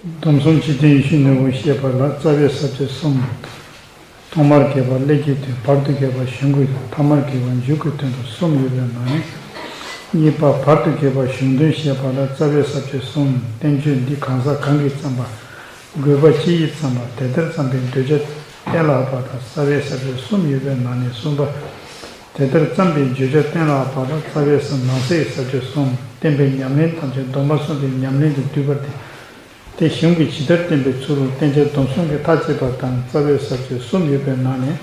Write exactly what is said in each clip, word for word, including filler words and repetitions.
སྡོམ་གསུམ་སྤྱི་དོན་ཡིད་བཞིན་ནོར་བུ་བཤད་པ་ལ། རྩ་བའི་ས་བཅད་གསུམ། ཐོག་མར་གྱེས་པ་སླད་ཀྱི་དོན། བར་དུ་གྱེས་པ་གཞུང་གི་དོན། ཐ་མར་གྱེས་པ་མཇུག་གི་དོན་དུ་གསུམ་ཡོད་པའི་ནང་ནས། གཉིས་པ་བར་དུ་གྱེས་པ་གཞུང་དོན་བཤད་པ་ལ། རྩ་བའི་ས་བཅད་གསུམ། བསྟན་བཅོས་འདི་གང་ཟག་གང་གིས་བརྩམས་པ། དགོས་པ་ཅི་ཡིས་བརྩམས་པ། དེ་ལྟར་བརྩམས་པའི་འདོད་བྱ་གཏན་ལ་དབབ་པ་དང་། རྩ་བའི་ས་བཅད་གསུམ་ཡོད་པའི་ནང་ནས་གསུམ་པ། དེ་ལྟར་བརྩམས་པའི་བརྗོད་བྱ་གཏན་ལ་དབབ་པ་ལ། རྩ་བའི་ས་ནང་གསེས་ས་བཅད་གསུམ། བསྟན་པའི་ཉམས་ལེན་ཐམས་ཅད་སྡོམ་པ་གསུམ་གྱི་ཉམས་ལེན་དུ་འདུས་པ་སྟེ། དེ་གཞུང་གིས་ཇི་ལྟར་བསྟན་པའི་ཚུལ་ལ་བསྟན་བྱ་སྡོམ་གསུམ་གྱི་མཐའ་དཔྱད་པ་དང་། རྩ་བའི་ས་བཅད་གསུམ་ཡོད་པའི་ནང་ནས།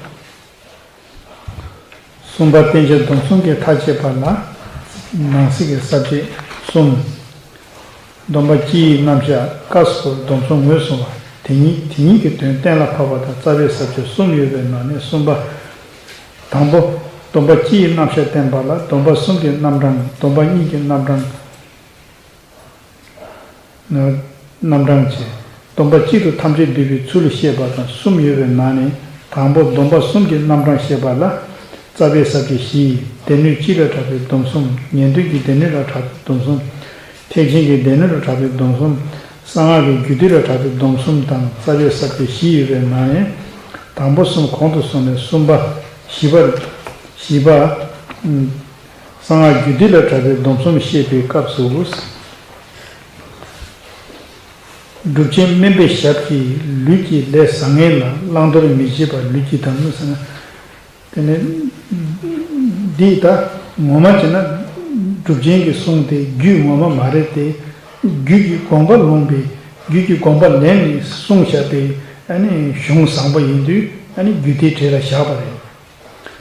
གསུམ་པ་བསྟན་བྱ་སྡོམ་གསུམ་གྱི་མཐའ་དཔྱད་པ་ལ། ནང་གསེས་ཀྱི་ས་བཅད་གསུམ། སྡོམ་པ་སྤྱི་ཡི་རྣམ་གཞག་སྐབས་སུ་སྡོམ་གསུམ་ངོས་བཟུང་བ། དེ་ཉིད་དེ་ཉིད་ཀྱི་དོན་གཏན་ལ་ཕབ་པ་དང་། རྩ་བའི་ས་བཅད་གསུམ་ཡོད་པའི་ནང་ནས་གསུམ་པ། དང་པོ། སྡོམ་པ་སྤྱི་ཡི་རྣམ་གཞག་བསྟན་པ་ལ། སྡོམ་པ་གསུམ་གྱི་རྣམ་གྲངས། སྡོམ་པ་གཉིས་ཀྱི་རྣམ་གྲངས། རྣམ་གྲངས་བྱས། སྡོམ་པ་གཅིག་ཏུ་ཐམས་ཅད་འདུས་པའི་ཚུལ་བཤད་པ་དང་གསུམ་ཡོད་པའི་ནང་ནས། དང་པོ་སྡོམ་པ་གསུམ་གྱི་རྣམ་གྲངས་བཤད་པ་ལ། རྩ་བའི་ས་བཅད་བཞི། སྡེ་སྣོད་སྤྱི་ལ་གྲགས་པའི་སྡོམ་གསུམ། ཉན་ཐོས་ཀྱི་སྡེ་སྣོད་ལ་གྲགས་པའི་སྡོམ་གསུམ། ཐེག་ཆེན་གྱི་སྡེ་སྣོད་ལ་གྲགས་པའི་སྡོམ་གསུམ། གསང་སྔགས་ཀྱི་རྒྱུད་སྡེ་ལ་གྲགས་པའི་སྡོམ་གསུམ་དང་། རྩ་བའི་ས་བཅད་བཞི་ཡོད་པའི་ནང་ནས། དང་པོ་གསུམ་གོང་དུ་སོང་ནས་གསུམ་པ། བཞི་པ། བཞི་པ། གསང་སྔགས་རྒྱུད་སྡེ་ལ་གྲགས་པའི་སྡོམ་གསུམ་བཤད་པའི་སྐབས་སུ། སྒྲུབ་ཆེན་དམན་པའི་ཞབས་ཀྱིས། ལུས་ཀྱི་ལས་བཟང་ངན་ལ། བླང་དོར་མི་བྱེད་པ་ལུས་ཀྱི་དམ་ཟེར་ན། དེ་ནས། འདི་ད་ངོ་མ་བྱས་ན། སྒྲུབ་ཆེན་གྱི་གསུང་དེ་རྒྱུད་ངོ་མ་མ་རེད་དེ། རྒྱུད་ཀྱི་དགོངས་པ་ལོངས་པའི། རྒྱུད་ཀྱི་དགོངས་པ་ལེན་ནས་གསུངས་བཞག་པའི་ཨ་ནི་གཞུང་བཟང་པོ་ཡིན་དུས། ཨ་ནི་རྒྱུད་སྡེའི་གྲས་ལ་བཞག་པ་རེད།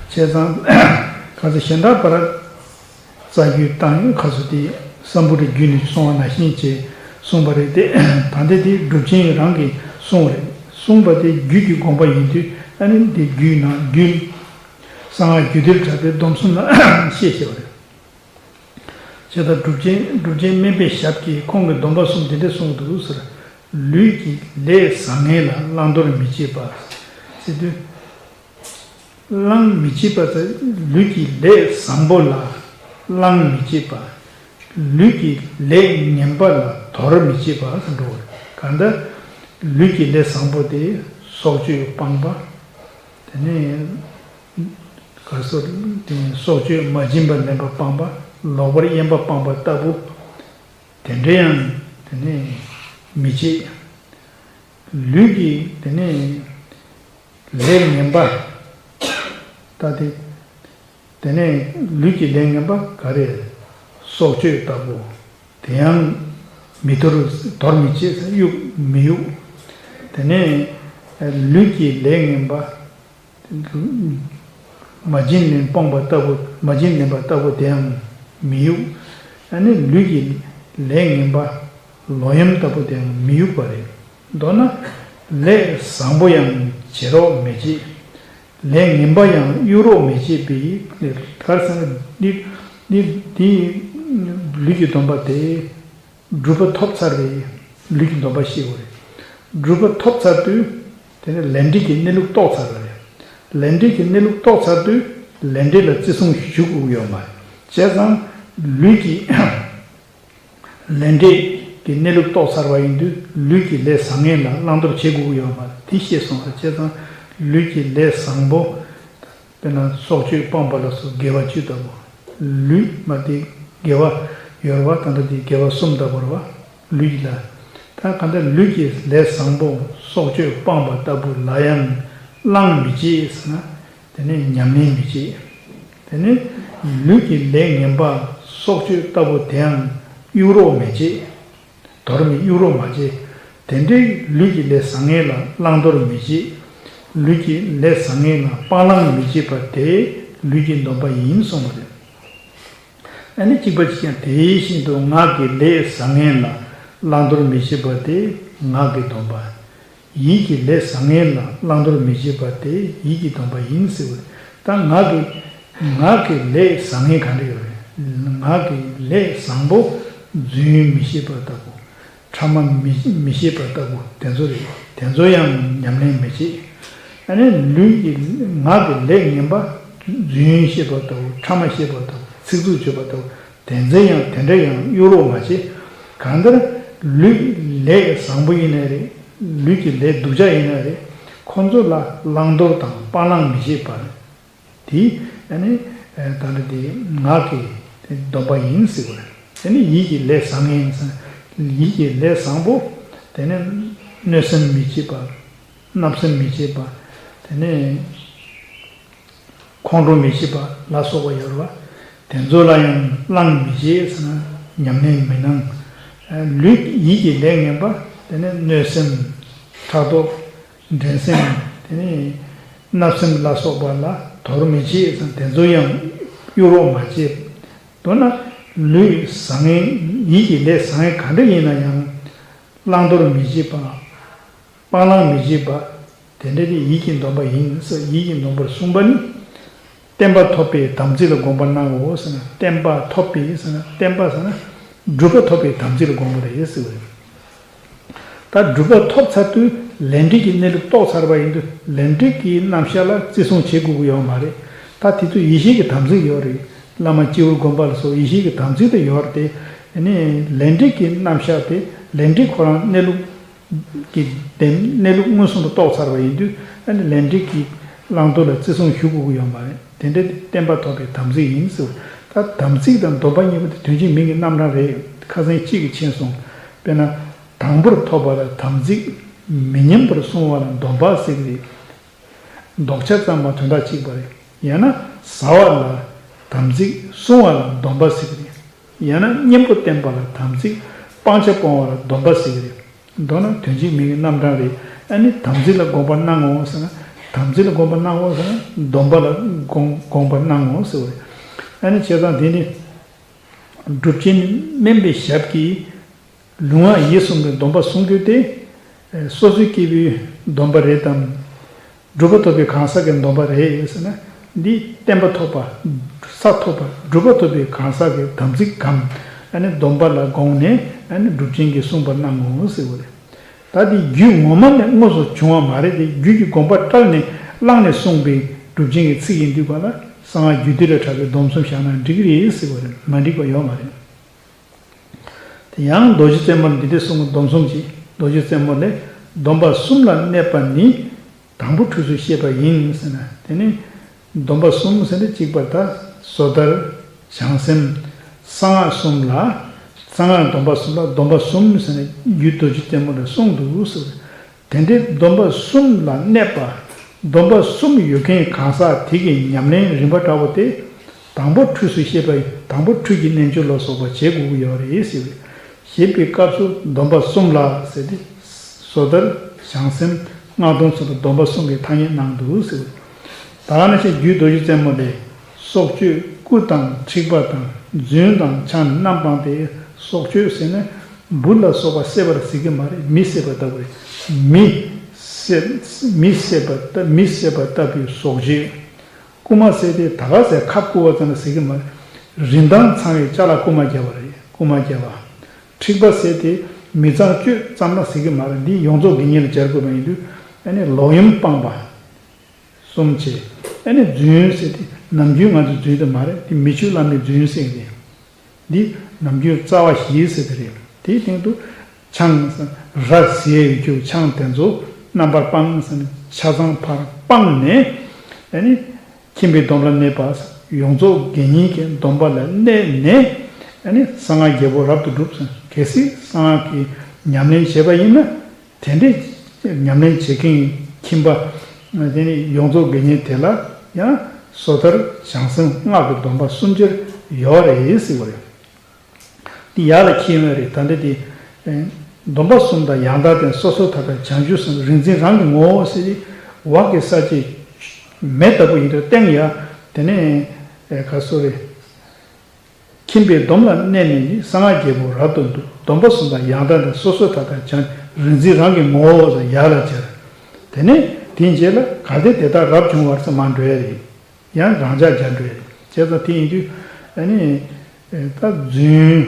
བྱས་ཙང་། ག་ཚོད་གཞན་དག་པར། རྩ་རྒྱུད་བཏང་ཡོད་ཁ་སོ་དེ། སམ་བྷོ་ཊའི་རྒྱུད་ནས་གསུངས་པ་ནང་བཞིན་བྱས་གསུངས་པ་རེད་དེ། ད་ལྟ་དེ་སྒྲུབ་ཆེན་རང་གི་གསུང་རེད། གསུངས་པ་དེ་རྒྱུད་ཀྱི་དགོངས་པ་ཡིན་དུས། ཨ་ནི་དེ་རྒྱུད་ནང་རྒྱུད། གསང་སྔགས་རྒྱུད་སྡེར་གྲགས་པའི་སྡོམ་གསུམ་ལ་བཤད་བྱས་པ་རེད། བྱས་ཙང་སྒྲུབ་ཆེན་སྒྲུབ་ཆེན་དམན་པའི་ཞབས་ཀྱིས་ཁོང་གི་སྡོམ་པ་གསུམ་དེ་འདྲ་གསུངས་འདུག་ཟེར། ལུས་ཀྱི་ལས་བཟང་ངན་ལ། བླང་དོར་མི་བྱེད་པ། ཟེར་དུས། བླང་མི་བྱེད་པ་ཟེར། ལུས་ཀྱི་ལས་བཟང་པོ་ལ་བླང་མི་བྱེད་པ། ལུས་ཀྱི་ལས་ངན་པ་ལ་དོར་མི་བྱེད་པ་ཟེར་འགྲོ་བ་རེད། གང་ལྟར་ལུས་ཀྱི་ལས་བཟང་པོ་དེ་སྲོག་གཅོད་སྤངས་པ། དེ་ནས་ག་སོ་དེ་སྲོག་གཅོད་མ་བྱིན་པ་ལེན་པ་སྤངས་པ། ལོག་པར་གཡེམ་པ་སྤངས་པ་ལྟ་བུ། དེ་འདྲ་ཡང་དེ་ནས་མི་བྱེད། ལུས་ཀྱི་དེ་ནས་ལས་ངན་པ། ད་དེ། དེ་ནས་ལུས་ཀྱི་ལས་ངན་པ་ག་རེ། སྲོག་གཅོད་ལྟ་བུ། དེ་ཡང་མི་དོར། དོར་མི་བྱེད་ཟེར། གཡུག་མི་གཡུག་དེ་ནས་ལུས་ཀྱི་ལས་ངན་པ། མ་བྱིན་ལེན་སྤོང་པ་ལྟ་བུ། མ་བྱིན་ལེན་པ་ལྟ་བུ་དེའང་མི་གཡུག་ཨ་ནི་ལུས་ཀྱི་ལས་ངན་པ། ལོག་གཡེམ་ལྟ་བུ་དེའང་མི་གཡུག་པ་རེད། མདོར་ན། ལས་བཟང་པོ་ཡང་བྱེད་རོགས་མི་བྱེད། ལས་ངན་པ་ཡང་གཡུག་རོགས་མི་བྱེད་པའི། ག་རེ་ཟེར་ན་འདི། འདི་འདི་ལུས་ཀྱི་སྡོམ་པ་དེ། སྒྲུབ་པ་ཐོབ་ཚར་བའི་ལུས་ཀྱི་སྡོམ་པ་བཤད་དགོས་རེད། སྒྲུབ་པ་ཐོབ་ཚར་དུས། དེ་ནི་ལས་འབྲས་ཀྱི་གནས་ལུགས་རྟོགས་ཚར་བ་རེད། ལས་འབྲས་ཀྱི་གནས་ལུགས་རྟོགས་ཚར་དུས། ལས་འབྲས་ལ་བརྩི་སྲུང་ཞུ་དགོས་ཀྱི་ཡོད་མ་རེད། བྱས་ཙང་། ལུས་ཀྱི་ལས་འབྲས་ཀྱི་གནས་ལུགས་རྟོགས་ཚར་བ་ཡིན་དུས། ལུས་ཀྱི་ལས་བཟང་ངན་ལ་བླང་དོར་བྱེད་དགོས་ཀྱི་ཡོད་མ་རེད། དེ་ཤེས་སོང་བ། བྱས་ཙང་། ལུས་ཀྱི་ལས་བཟང་པོ། དཔེར་ན་སྲོག་གཅོད་སྤངས་པ་ལ་སོགས་དགེ་བ་བཅུ་ལྟ་བུ། ལུས་མ་དེ་དགེ་བ་ཡོད་རེད་བ། ད་ལྟ་དེ་དགེ་བ་གསུམ་ལྟ་བུ་རེད་བ། ལུས་ལ། ད་གང་ལྟར་ལུས་ཀྱི་ལས་བཟང་པོ་སྲོག་གཅོད་སྤངས་པ་ལྟ་བུ་ལ་ཡང་བླང་མི་བྱེད་ཟེར་ན། དེ་ནས་ཉམས་ལེན་མི་བྱེད། དེ་ནས་ལུས་ཀྱི་ལས་ངན་པ་སྲོག་གཅོད་ལྟ་བུ་དེའང་གཡུག་རོགས་མི་བྱེད། དོར་མི་གཡུག་རོགས་མ་བྱེད། དེ་འདྲའི་ལུས་ཀྱི་ལས་བཟང་ངན་ལ་བླང་དོར་མི་བྱེད། ལུས་ཀྱི་ལས་བཟང་ངན་ལ་སྤང་བླང་མི་བྱེད་པ་དེ་ལུས་ཀྱི་སྡོམ་པ་ཡིན་གསུངས་པ་རེད། ཨ་ནི་གཅིག་པ་གཅིག་རྐྱང་དེ་བཞིན་དུ་ངག་གི་ལས་བཟང་ངན་ལ་བླང་དོར་མི་བྱེད་པ་དེ་ངག་གི་སྡོམ་པ། ཡིད་ཀྱི་ལས་བཟང་ངན་ལ་བླང་དོར་མི་བྱེད་པ་དེ་ཡིད་ཀྱི་སྡོམ་པ་ཡིན་ཟེར་བ་རེད། ད་ངག་གི། ངག་གི་ལས་བཟང་ངན་ག་འདྲ་ཡོད་རེད། ངག་གི་ལས་བཟང་པོ་རྫུན་མི་བཤད་པ་ལྟ་བུ། ཕྲ་མ་མི་མི་བཤད་པ་ལྟ་བུ་དེ་ཚོ་རེད། དེ་ཚོ་ཡང་ཉམས་ལེན་མི་བྱེད། ཨ་ནི་ལུས་ཀྱི་ངག་གི་ལས་ངན་པ། རྫུན་བཤད་པ་ལྟ་བུ། ཕྲ་མ་བཤད་པ་ལྟ་བུ། ཚིག་རྩུབ་བརྗོད་པ་ལྟ་བུ། དེ་ཚོ་ཡང་དེ་འདྲ་ཡང་གཡུག་རོགས་མ་བྱེད། གང་ལྟར་ལུས། ལས་བཟང་པོ་ཡིན་ནའི་རེད། ལུས་ཀྱི་ལས་སྡུག་ཅག་ཡིན་ནའི་རེད། ཁོ་ཚོ་ལ་བླང་དོར་དང་སྤང་བླང་མི་བྱེད་པ། དེ་ཨ་ནི་ད་ལྟ་དེ་ངག་གི་དེ་སྡོམ་པ་ཡིན་ཟེར་བ་རེད། དེ་ནི་ཡིད་ཀྱི་ལས་བཟང་ངན་ཟེར། ཡིད་ཀྱི་ལས་བཟང་པོ། དེ་ནི་གནོད་སེམས་མི་བྱེད་པ། བརྣབ་སེམས་མི་བྱེད་པ། དེ་ནི་ཁོང་ཁྲོ་མི་བྱེད་པ་ལ་སོགས་པ་ཡོད་རེད་བ། དེ་ཚོ་ལ་ཡང་བླང་མི་བྱེད་ཟེར་ན་ཉམས་ལེན་མི་གནང་། ལུས་ཡིད་ཀྱི་ལས་ངན་པ། དེ་ནི་གནོད་སེམས། ཕྲག་དོག་འགྲན་སེམས། དེ་ནི་བརྣབ་སེམས་ལ་སོགས་པ་ལ་དོར་མི་བྱེད་ཟེར་ན་དེ་ཚོ་ཡང་གཡུག་རོགས་མ་བྱེད། མདོར་ན་ལུས་བཟང་ངན་ཡིད་ཀྱི་ལས་བཟང་ངན་ག་འདྲ་ཡིན་ན་ཡང་བླང་དོར་མི་བྱེད་པ། སྤང་བླང་མི་བྱེད་པ། དེ་འདྲ་དེ་ཡིད་ཀྱི་སྡོམ་པ་ཡིན་ཟེར། ཡིད་ཀྱི་སྡོམ་པར་གསུངས་པ་ནི། བསྟན་པ་ཐོབ་པའི་དམ་ཚིག་ལ་དགོངས་པ་གནང་ངོ་ཟེར་ན། བསྟན་པ་ཐོབ་པའི་ཟེར་ན། བསྟན་པ་ཟེར་ན་སྒྲུབ་པ་ཐོབ་པའི་དམ་ཚིག་ལ་དགོངས་པ་རེད་ཟེར་བ་རེད། ད་སྒྲུབ་པ་ཐོབ་ཚར་དུས་ལས་འབྲས་ཀྱི་གནས་ལུགས་རྟོགས་ཚར་བ་ཡིན་དུས་ལས་འབྲས་ཀྱི་རྣམ་གཞག་ལ་བརྩི་སྲུང་བྱེད་དགོས་ཀྱི་ཡོད་མ་རེད། ད་དེ་ཚོ་ཡེ་ཤེས་ཀྱི་དམ་ཚིག་ཡོད་རེད། བླ་མ་སྤྱི་བོར་བསྒོམ་པ་ལ་སོགས་ཡེ་ཤེས་ཀྱི་དམ་ཚིག་དེ་ཡོད་རེད་དེ། ཨ་ནི་ལས་འབྲས་ཀྱི་རྣམ་གཞག་དེ་ལས་འབྲས་ཁོ་རང་གནས་ལུགས་ཀྱི་བདེན་གནས་ལུགས་མངོན་སུམ་དུ་རྟོགས་ཚར་བ་ཡིན་དུས། ཨ་ནི་ལས་འབྲས་ཀྱི་བླང་དོར་ལ་བརྩི་སྲུང་ཞུ་དགོས་ཀྱི་ཡོད་མ་རེད། དེ་འདྲ་དེ་བསྟན་པ་ཐོབ་པའི་དམ་ཚིག་ཡིན་ཟེར། ད་དམ་ཚིག་དང་སྡོམ་པ་གཉིས་པོ་དེ་དོན་གཅིག་མིང་གི་རྣམ་གྲངས་རེད། ཁ་སང་གཅིག་གིས་མཁྱེན་སོང་། དཔེར་ན། དང་པོར་ཐོབ་པ་ལ་དམ་ཚིག་མི་ཉམས་པར་སྲུང་བ་ལ་སྡོམ་པ་ཟེར་གི་རེད། ལྡོག་ཆ་ཙམ་པ་དོན་དག་གཅིག་པ་རེད། ཡང་ན་བཟའ་བ་ལ་དམ་ཚིག་བསྲུང་བ་ལ་སྡོམ་པ་ཟེར་གི་རེད། ཡང་ན་གཉེན་པོ་བསྟེན་པ་ལ་དམ་ཚིག་སྤང་བྱ་སྤོང་བ་ལ་སྡོམ་པ་ཟེར་གི་རེད། མདོར་ན་དོན་གཅིག་མིང་གི་རྣམ་གྲངས་རེད། ཨ་ནི་དམ་ཚིག་ལ་དགོངས་པ་གནང་ངོ་ཟེར་ན། དམ་ཚིག་ལ་དགོངས་པ་གནང་ངོ་ཟེར་ན་སྡོམ་པ་ལ་དགོངས་དགོངས་པ་གནང་ངོ་ཟེར་བ་རེད། ཨ་ནི་བྱས་ཙང་དེ་ནི་སྒྲུབ་ཆེན་དམན་པའི་ཞབས་ཀྱིས། ལུས་ངག་ཡིད་གསུམ་གྱི་སྡོམ་པ་བསྲུང་རྒྱུ་དེ། སོ་སོའི་སྐྱེ་བོའི་སྡོམ་པ་རེད་དམ། སྒྲུབ་པ་ཐོབ་པའི་གང་ཟག་གི་སྡོམ་པ་རེད་ཟེར་ན། འདི་བསྟན་པ་ཐོབ་པ། ས་ཐོབ་པ། སྒྲུབ་པ་ཐོབ་པའི་གང་ཟག་གི་དམ་ཚིག་གམ། ཨ་ནི་སྡོམ་པ་ལ་དགོངས་ནས་ཨ་ནི་སྒྲུབ་ཆེན་གྱིས་བསྲུང་བར་གནང་ངོ་ཟེར་བ་རེད། ད་འདི་རྒྱུད་ངོ་མ་ནས་དངོས་སུ་བྱུང་བ་མ་རེད་དེ། རྒྱུད་ཀྱི་དགོངས་པ་བཀྲལ་ནས་བླངས་ནས་གསུངས་པའི་སྒྲུབ་ཆེན་གྱི་ཚིག་ཡིན་དུས་ག་ལ། གསང་སྔགས་རྒྱུད་སྡེ་ལ་གྲགས་པའི་སྡོམ་གསུམ་བཞག་ན་འགྲིག་གི་རེད་ཟེར་བ་རེད། མ་འགྲིག་པ་ཡོད་མ་རེད། དེ་ཡང་རྡོ་རྗེ་རྩེ་མོར་འདི་འདྲ་གསུངས་པའི་སྡོམ་གསུམ་གྱིས། རྡོ་རྗེ་རྩེ་མོ་ལས། སྡོམ་པ་གསུམ་ལ་གནས་པ་ནི། དང་པོ་འཁྲུལ་སོ་ཤེས་པ་ཡིན་ཟེར་ན། དེ་ནི་སྡོམ་པ་གསུམ་ཟེར་ན་གཅིག་པར་ད་སོ་ཐར། བྱང་སེམས། གསང་སྔགས་གསུམ་ལ། གསང་སྔགས་སྡོམ་པ་གསུམ་ལ་སྡོམ་པ་གསུམ་ཟེར་ནས་རྒྱུད་རྡོ་རྗེ་རྩེ་མོ་ལ་གསུངས་འདུག་ཟེར། དེ་འདྲའི་སྡོམ་པ་གསུམ་ལ་གནས་པ། སྡོམ་པ་གསུམ་ཡོད་མཁན་གང་ཟག་དེ་གི་ཉམས་ལེན་རིམ་པ་འདྲ་བོ་དེ། དང་པོ་འཁྲུལ་སོ་ཤེས་པ་ཡིན། དང་པོ་འཁྲུལ་གྱི་རྣལ་འབྱོར་ལ་སོགས་པ་བྱེད་དགོས་ཀྱི་ཡོད་རེད་ཟེར་བས། ཞེས་པའི་སྐབས་སུ་སྡོམ་པ་གསུམ་ལ་ཟེར་ཏེ། སོ་ཐར། བྱང་སེམས། སྔགས་སྡོམ་སོགས་ལ་སྡོམ་པ་གསུམ་གྱི་ཐ་སྙད་གནང་འདུག་ཟེར་བས། ད་ག་ནང་བཞིན་རྒྱུད་རྡོ་རྗེ་རྩེ་མོ་ལས། སྲོག་གཅོད་སྐུ་དང་འཁྲིག་པ་དང་རྫུན་དང་ཆང་ནི་རྣམ་སྤངས་ཏེ། སྲོག་གཅོད་ཟེར་ན་འབུ་ལ་སོགས་པ་བསད་པ་ལ་ཟེར་གྱི་མ་རེད། མི་བསད་པ་ལྟ་བུ་རེད། མི་བསད་མི་བསད་པ་ལྟ་མི་བསད་པ་ལྟ་བུའི་སྲོག་གཅོད། རྐུ་མ་ཟེར་ཏེ་ད་ག་ཟེ་ཁབ་རྐུ་བ་ཙམ་ལ་ཟེར་གྱི་མ་རེད། རིན་ཐང་ཚང་བའི་ཅ་ལག་རྐུ་མ་བརྒྱབ་པ་རེད། རྐུ་མ་བརྒྱབ་པ། འཁྲིག་པ་ཟེར་ཏེ་མི་ཚངས་སྤྱོད་ཙམ་ལ་ཟེར་གྱི་མ་རེད། འདི་ཡོངས་རྫོགས་དགེ་བསྙེན་ལ་སྦྱར་དགོས་པ་ཡིན་དུས། ཨ་ནི་ལོག་གཡེམ་སྤངས་པ། གསུམ་བྱས། ཨ་ནི་རྫུན་ཟེར་ཏེ་ནམ་རྒྱུན་ང་ཚོ་རྫུན་དེ་མ་རེད། དེ་མི་ཆོས་བླ་མའི་རྫུན་ཟེར་གྱི་རེད། འདི་ནམ་རྒྱུན་རྩ་བ་བཞི་ཟེར་གྱི་རེད། དེའི་སྟེང་དུ་ཆང་ར་ཟེར་ཡོད་རྒྱུ་ཆང་དེ་ཚོ་རྣམ་པར་སྤངས་ཟེར་ནས་ཆ་ཚང་ཕར་སྤངས་ནས། ཨ་ནི་ཁྱིམ་པའི་སྡོམ་ལ་གནས་པ། ཡོངས་རྫོགས་དགེ་བསྙེན་གྱི་སྡོམ་པ་ལ་གནས་ནས། ཨ་ནི་གསང་སྔགས་རྒྱལ་པོ་རབ་ཏུ་བསྒྲུབས་ཟེར། གལ་སྲིད་གསང་སྔགས་ཀྱི་ཉམས་ལེན་བྱས་པ་ཡིན་ན། དེ་འདྲའི་ཉམས་ལེན་བྱེད་མཁན་ཁྱིམ་པ། དེ་ནི་ཡོངས་རྫོགས་དགེ་བསྙེན་དེ་ལ་ཡང་སོ་ཐར། བྱང་སེམས། སྔགས་ཀྱི་སྡོམ་པ་གསུམ་ཆར་ཡོད་རེད་ཟེར་བ་རེད། འདི་ཡར་ལ་འཁྱེར་ཡོང་བ་རེད། ད་འདི་དེ། སྡོམ་པ་གསུམ་དང་ཡང་དག་ལྡན། སོ་སོར་ཐར་པའི་བྱང་ཆུབ་སེམས། རིག་འཛིན་རང་གི་ངོ་བོ་ཟེར་ཏེ། འོག་གི་ས་བཅད་མེ་ལྟ་བུ་ཡིན་དུས་སྟེང་ཡ། དེ་ནས་ག་སོ་རེད། ཁྱིམ་པའི་སྡོམ་ལ་གནས་ནས་ནི། གསང་སྔགས་རྒྱལ་པོ་རབ་ཏུ་བསྒྲུབས། སྡོམ་པ་གསུམ་དང་ཡང་དག་ལྡན། སོ་སོར་ཐར་པའི་བྱང་། རིག་འཛིན་རང་གི་ངོ་བོ་ཟེར་ཡར་ལ་སྦྱར། དེ་ནས་དེའི་རྗེས་ལ་གལ་ཏེ་དེ་དག་རབ་བྱུང་བར་ཟེར་མར་འགྲོ་ཡ་རེད། ཡང་རང་འཇགས་སྦྱར་འགྲོ་ཡ་རེད། བྱས་ཙང་དེ་ཡིན་དུས་ཨ་ནི་ད་རྫུན།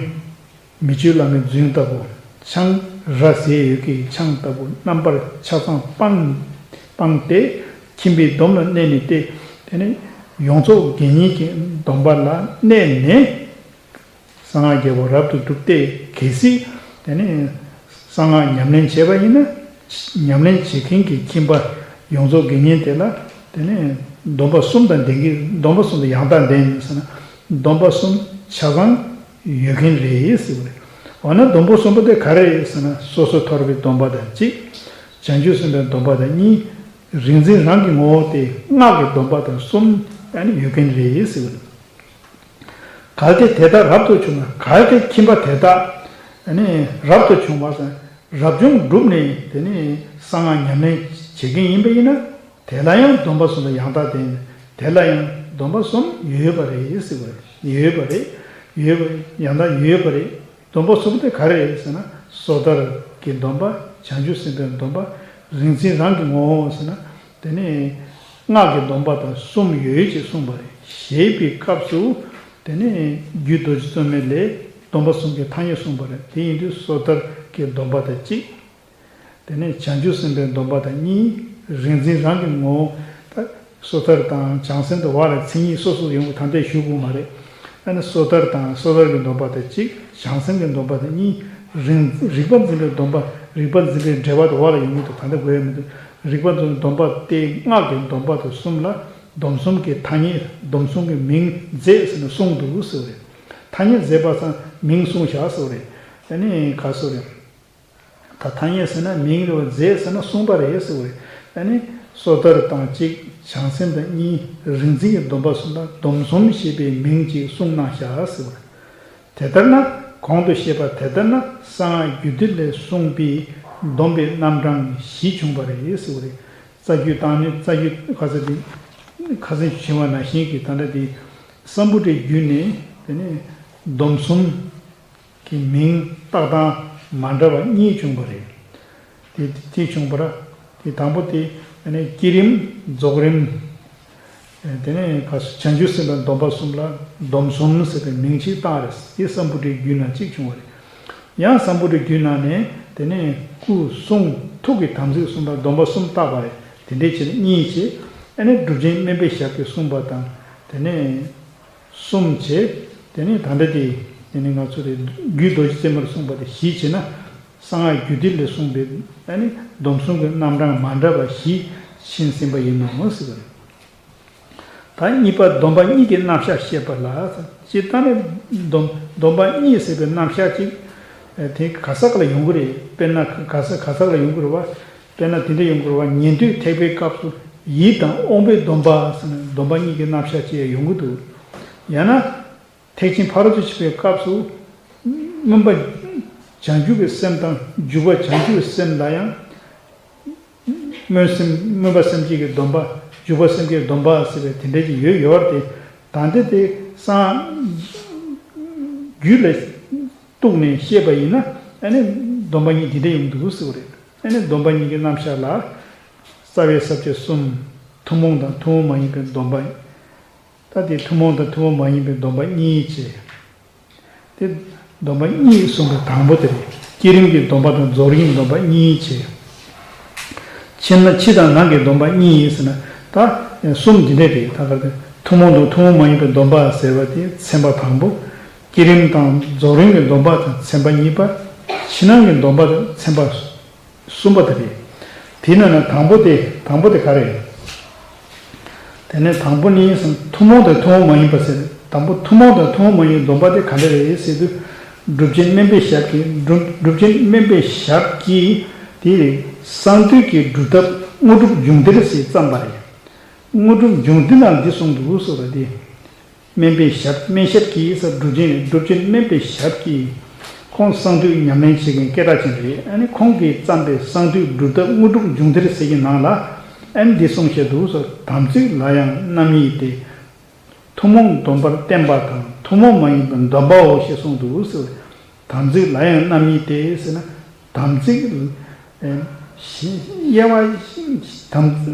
མི་ཆོས་བླ་མའི་རྫུན་ལྟ་བུ། ཆང་ར་ཟེར་ཡོད་ཀྱི་ཆང་ལྟ་བུ་རྣམ་པར་ཆ་ཚང་སྤངས་སྤངས་ཏེ། ཁྱིམ་པའི་སྡོམ་ལ་གནས་ནས་ཏེ། དེ་ནས་ཡོངས་རྫོགས་དགེ་བསྙེན་གྱི་སྡོམ་པ་ལ་གནས་ནས། གསང་སྔགས་རྒྱལ་པོ་རབ་ཏུ་བསྒྲུབས་ཏེ། གལ་སྲིད་དེ་ནས་ གསང་སྔགས་ཉམས་ལེན་བྱས་པ་ཡིན་ན། ཉམས་ལེན་བྱེད་མཁན་གྱི་ཁྱིམ་པ་ཡོངས་རྫོགས་དགེ་བསྙེན་དེ་ལ། དེ་ནས་སྡོམ་པ་གསུམ་དང་ལྡན་གྱི། སྡོམ་པ་གསུམ་དང་ཡང་དག་ལྡན་ཟེར་ན། སྡོམ་པ་གསུམ་ཆ་ཚང་ཡོད་མཁན་རེད་ཟེར་བ་རེད། འོ་ན་སྡོམ་པ་གསུམ་པོ་དེ་ག་རེ་རེད་ཟེར་ན། སོ་སོར་ཐར་པའི་སྡོམ་པ་དང་གཅིག་བྱང་ཆུབ་སེམས་དཔའི་སྡོམ་པ་དང་གཉིས། རིག་འཛིན་རང་གི་ངོ་བོ་སྟེ་སྔགས་ཀྱི་སྡོམ་པ་དང་གསུམ་ཡང་ནི་ཡོད་མཁན་རེད་ཟེར་བ་རེད། གལ་ཏེ་དེ་ལྟར་རབ་ཏུ་བྱུང་ན། གལ་ཏེ་ཁྱིམ་པ་དེ་དག་ནི་རབ་ཏུ་བྱུང་བ་དང་། རབ་བྱུང་བསྒྲུབས་ནས་དེ་ནི་གསང་སྔགས་ཉམས་ལེན་བྱེད་མཁན་ཡིན་པ་ཡིན་ན། དེ་ལ་ཡང་སྡོམ་པ་གསུམ་དང་ཡང་དག་ལྡན། དེ་ལ་ཡང་སྡོམ་པ་གསུམ་ཡོད་པ་རེད་ཟེར་བ་རེད། ཡོད་པ་རེད། ཡོད་པ། ཡང་དག་ཡོད་པ་རེད། སྡོམ་པ་གསུམ་དེ་ག་རེ་རེད་ཟེར་ན། སོ་ཐར་གྱི་སྡོམ་པ། བྱང་ཆུབ་སེམས་དཔའི་སྡོམ་པ། རིག་འཛིན་རང་གི་ངོ་བོ་ཟེར་ན། དེ་ནས་སྔགས་ཀྱི་སྡོམ་པ་དང་གསུམ་ཡོད་ཅེས་གསུངས་པ་རེད། ཞེས་པའི་སྐབས་སུ། དེ་ནས་རྒྱུད་རྡོ་རྗེ་རྩོམ་མེ་ལས་སྡོམ་པ་གསུམ་གྱི་ཐ་སྙད་གསུངས་པ་རེད། དེ་ཡིན་དུས་སོ་ཐར་གྱི་སྡོམ་པ་དང་གཅིག་དེ་ནས་བྱང་ཆུབ་སེམས་དཔའི་སྡོམ་པ་དང་གཉིས། རིག་འཛིན་རང་གི་ངོ་བོ། ད་སོ་ཐར་དང་བྱང་སེམས་དང་བར་ལ་མཚན་ཉིད་སོ་སོ་ཡོང་གི། ད་ལྟ་ཞུ་དགོས་མ་རེད། ཨ་ནི་སོ་ཐར་དང་། སོ་ཐར་གྱི་སྡོམ་པ་དང་གཅིག་བྱང་སེམས་ཀྱི་སྡོམ་པ་དང་གཉིས། རིག་རིག་པ་འཛིན་པའི་སྡོམ་པ། རིག་པ་འཛིན་པའི་འགྲེལ་པ་དང་བར་ལ་ཡོང་གི་འདུག་ད་ལྟ་དགོས་ཡ་མི་འདུག་རིག་པ་འཛིན་པའི་སྡོམ་པ་སྟེ་སྔགས་ཀྱི་སྡོམ་པ་དང་གསུམ་ལ། སྡོམ་གསུམ་གྱི་ཐ་སྙད། སྡོམ་གསུམ་གྱི་མིང་མཛད་ཟེར་ནས་གསུངས་འདུག་ཟེར་བ་རེད། ཐ་སྙད་མཛད་པ་སང་མིང་གསུངས་བཞག་ཟེར་བ་རེད། ཨ་ནི་ག་ཟེར་བ་རེད། ད་ཐ་སྙད་ཟེར་ན་མིང་རེད་བ། མཛད་ཟེར་ན་གསུངས་པ་རེད་ཟེར་བ་རེད། ཨ་ནི་སོ་ཐར་དང་གཅིག་བྱང་སེམས་དང་གཉིས། རིག་འཛིན་གྱི་སྡོམ་པ་གསུམ་ལ་སྡོམ་གསུམ་ཞེས་པའི་མིང་ཅིག་གསུངས་གནང་བཞག་ཟེར་བ་རེད། དེ་ལྟར་ན། གོང་དུ་བཤད་པ་དེ་ལྟར་ན། གསང་སྔགས་རྒྱུད་སྡེ་ལས་གསུངས་པའི་སྡོམ་པའི་རྣམ་གྲངས་བཞི་བྱུང་བ་རེད་ཟེར་བ་རེད། རྩ་རྒྱུད་དང་ནི། རྩ་རྒྱུད་ཁ་ཚ་དེ། ཁ་སང་ཞུས་པ་ནང་བཞིན་གྱི། ད་ལྟ་དེ་སམ་བྷོ་ཊའི་རྒྱུད་ནས། དེ་ནས་སྡོམ་གསུམ་གྱི་མིང་བཏགས་སྟངས་མ་འདྲ་བ་གཉིས་བྱུང་བ་རེད། དེ་དེ་བྱུང་བར། དེ་དང་པོ་དེ་ནི་བསྐྱེད་རིམ། རྫོགས་རིམ། དེ་ནས་བྱང་ཆུབ་སེམས་དཔའི་སྡོམ་པ་གསུམ་ལ་སྡོམ་གསུམ་ཟེར་བའི་མིང་ཅིག་བཏགས་རེད། དེ་སམ་བྷོ་ཊའི་རྒྱུད་ནང་གཅིག་བྱུང་བ་རེད། ཡང་སམ་བྷོ་ཊའི་རྒྱུད་ནང་ནས། དེ་ནས་སྐུ་གསུང་ཐུགས་ཀྱི་དམ་ཚིག་གསུམ་ལ་སྡོམ་པ་གསུམ་བཏགས་པ་རེད། དེ་འདྲའི་བྱས་ནས་གཉིས་བྱས། ཨ་ནི་སྒྲུབ་ཆེན་སྨན་པའི་ཞབས་ཀྱིས་གསུངས་པ་དང་། དེ་ནས་གསུམ་བྱས། དེ་ནས་ད་ལྟ་དེ། དེ་ནས་ང་ཚོ་དེ་རྒྱུད་རྡོ་རྗེ་རྩེ་མོར་གསུངས་པ་དེ་བཞི་བྱས་ན། གསང་སྔགས་རྒྱུད་སྡེ་ལས་གསུངས་པའི། ཨ་ནི་སྡོམ་གསུམ་གྱི་རྣམ་གྲངས་མ་འདྲ་བ་བཞི་ཕྱིན་ཟིན་པ་ཡིན་ནོ་ཟེར་བ་རེད། ད་གཉིས་པ། སྡོམ་པ་གཉིས་ཀྱི་རྣམ་གཞག་བཤད་པ་ལ། སྤྱིར་བཏང་ནས་སྡོམ་སྡོམ་པ་གཉིས་ཟེར་བའི་རྣམ་གཞག་ཅིག་དེ་ག་ས་ག་ལ་ཡོང་གི་རེད། དཔེར་ན་ག་ས་ག་ས་ག་ལ་ཡོང་གི་རེད་བ། དཔེར་ན་དེ་འདྲ་ཡོང་གི་རེད་བ། ཉན་ཐོས་ཐེག་པའི་སྐབས་སུ་ཡིད་དང་དབང་པོའི་སྡོམ་པ་ཟེར་ནས་སྡོམ་པ་གཉིས་ཀྱི་རྣམ་གཞག་ཅིག་ཡང་ཡོང་གི་འདུག་ཡང་ན། ཐེག་ཆེན་ཕ་རོལ་ཏུ་ཕྱིན་པའི་སྐབས་སུ། སྨོན་པ་བྱང་ཆུབ་ཀྱི་སེམས་དང་། འཇུག་པ་བྱང་ཆུབ་ཀྱི་སེམས་ལ་ཡང་། སྨོན་སེམས། སྨོན་པ་སེམས་བསྐྱེད་ཀྱི་སྡོམ་པ། འཇུག་པ་སེམས་བསྐྱེད་སྡོམ་པ་ཟེར་བའི་དེ་འདྲ་ཅིག་ཡོད་ཡོད་རེད་དེ། ད་འདི་དེ་གསང་རྒྱུད་ལ་གཏུགས་ནས་བཤད་པ་ཡིན་ན། ཨ་ནི་སྡོམ་པ་གཉིས་འདི་འདྲ་ཡོང་འདུག་ཟེར་བ་རེད། ཨ་ནི་སྡོམ་པ་གཉིས་ཀྱི་རྣམ་གཞག་ལ། རྩ་བའི་ས་བཅད་གསུམ། ཐུན་མོང་དང་ཐུན་མོང་མ་ཡིན་པའི་སྡོམ་པ། ད་དེ་ཐུན་མོང་དང་ཐུན་མོང་མ་ཡིན་པའི་སྡོམ་པ་གཉིས་བྱས། དེ་སྡོམ་པ་གཉིས་གསུངས་པའི་དང་པོ་དེ་རེད། བསྐྱེད་རིམ་གྱི་སྡོམ་པ་དང་རྫོགས་རིམ་གྱི་སྡོམ་པ་གཉིས་བྱས། ཕྱི་ན་ཕྱི་དང་ནང་གི་སྡོམ་པ་གཉིས་ཡིན་ཟེར་ན། ད་གསུམ་འདི་འདྲ་རེད། ད་ག་དེ་ཐུན་མོང་དང་ཐུན་མོང་མ་ཡིན་པའི་སྡོམ་པ་ཟེར་བ་དེ་ཚན་པ་དང་པོ། བསྐྱེད་རིམ་དང་རྫོགས་རིམ་གྱི་སྡོམ་པ་དང་ཚན་པ་གཉིས་པ། ཕྱི་ནང་གི་སྡོམ་པ་དང་ཚན་པ་གསུམ་པ་དེ་རེད། དེའི་ནང་ནས་དང་པོ་དེ། དང་པོ་དེ་ག་རེ་རེད། དེ་ནས་དང་པོ་ནི་ཐུན་མོང་དང་ཐུན་མོང་མ་ཡིན་པ་ཟེར། དང་པོ་ཐུན་མོང་དང་ཐུན་མོང་མ་ཡིན་སྡོམ་པ་དེ་ག་འདྲ་རེད་ཟེར་དུས། སྒྲུབ་ཆེན་སྨན་པའི་ཞབས་ཀྱིས། སྒྲུབ་སྒྲུབ་ཆེན་སྨན་པའི་ཞབས་ཀྱིས་དེ་གསང་འདུས་ཀྱི་སྒྲུབ་ཐབས་དངོས་གྲུབ་འབྱུང་གཏེར་ཟེར་བརྩམས་པ་རེད། དངོས་གྲུབ་འབྱུང་གཏེར་ནང་འདི་གསུངས་འདུག་ཟེར་བ་དེ། སྨན་པའི་ཞབས། སྨན་ཞབས་ཀྱིས་ཟེར། སྒྲུབ་ཆེན། སྒྲུབ་ཆེན་སྨན་པའི་ཞབས་ཀྱིས། ཁོང་གསང་འདུས་ཉམས་ལེན་བྱེད་མཁན་སྐད་གྲགས་ཅན་རེད། ཨ་ནི་ཁོང་གིས་བརྩམས་པའི་གསང་འདུས་སྒྲུབ་ཐབས་དངོས་གྲུབ་འབྱུང་གཏེར་ཟེར་གྱི་ནང་ལ། ཨ་ནི་འདི་གསུངས་བཞག་འདུག་ཟེར། དམ་ཚིག་ལ་ཡང་རྣམ་གཉིས་ཏེ། ཐུན་མོང་སྡོམ་པར་བསྟན་པ་དང་ཐུན་མོང་མ་ཡིན་པའི་སྡོམ་པའོ་ཞེས་གསུངས་འདུག་ཟེར། དམ་ཚིག་ལ་ཡང་རྣམ་གཉིས་ཏེ་ཟེར་ན། དམ་ཚིག་ཨེ། གཞན་དབྱེ་བ། དམ་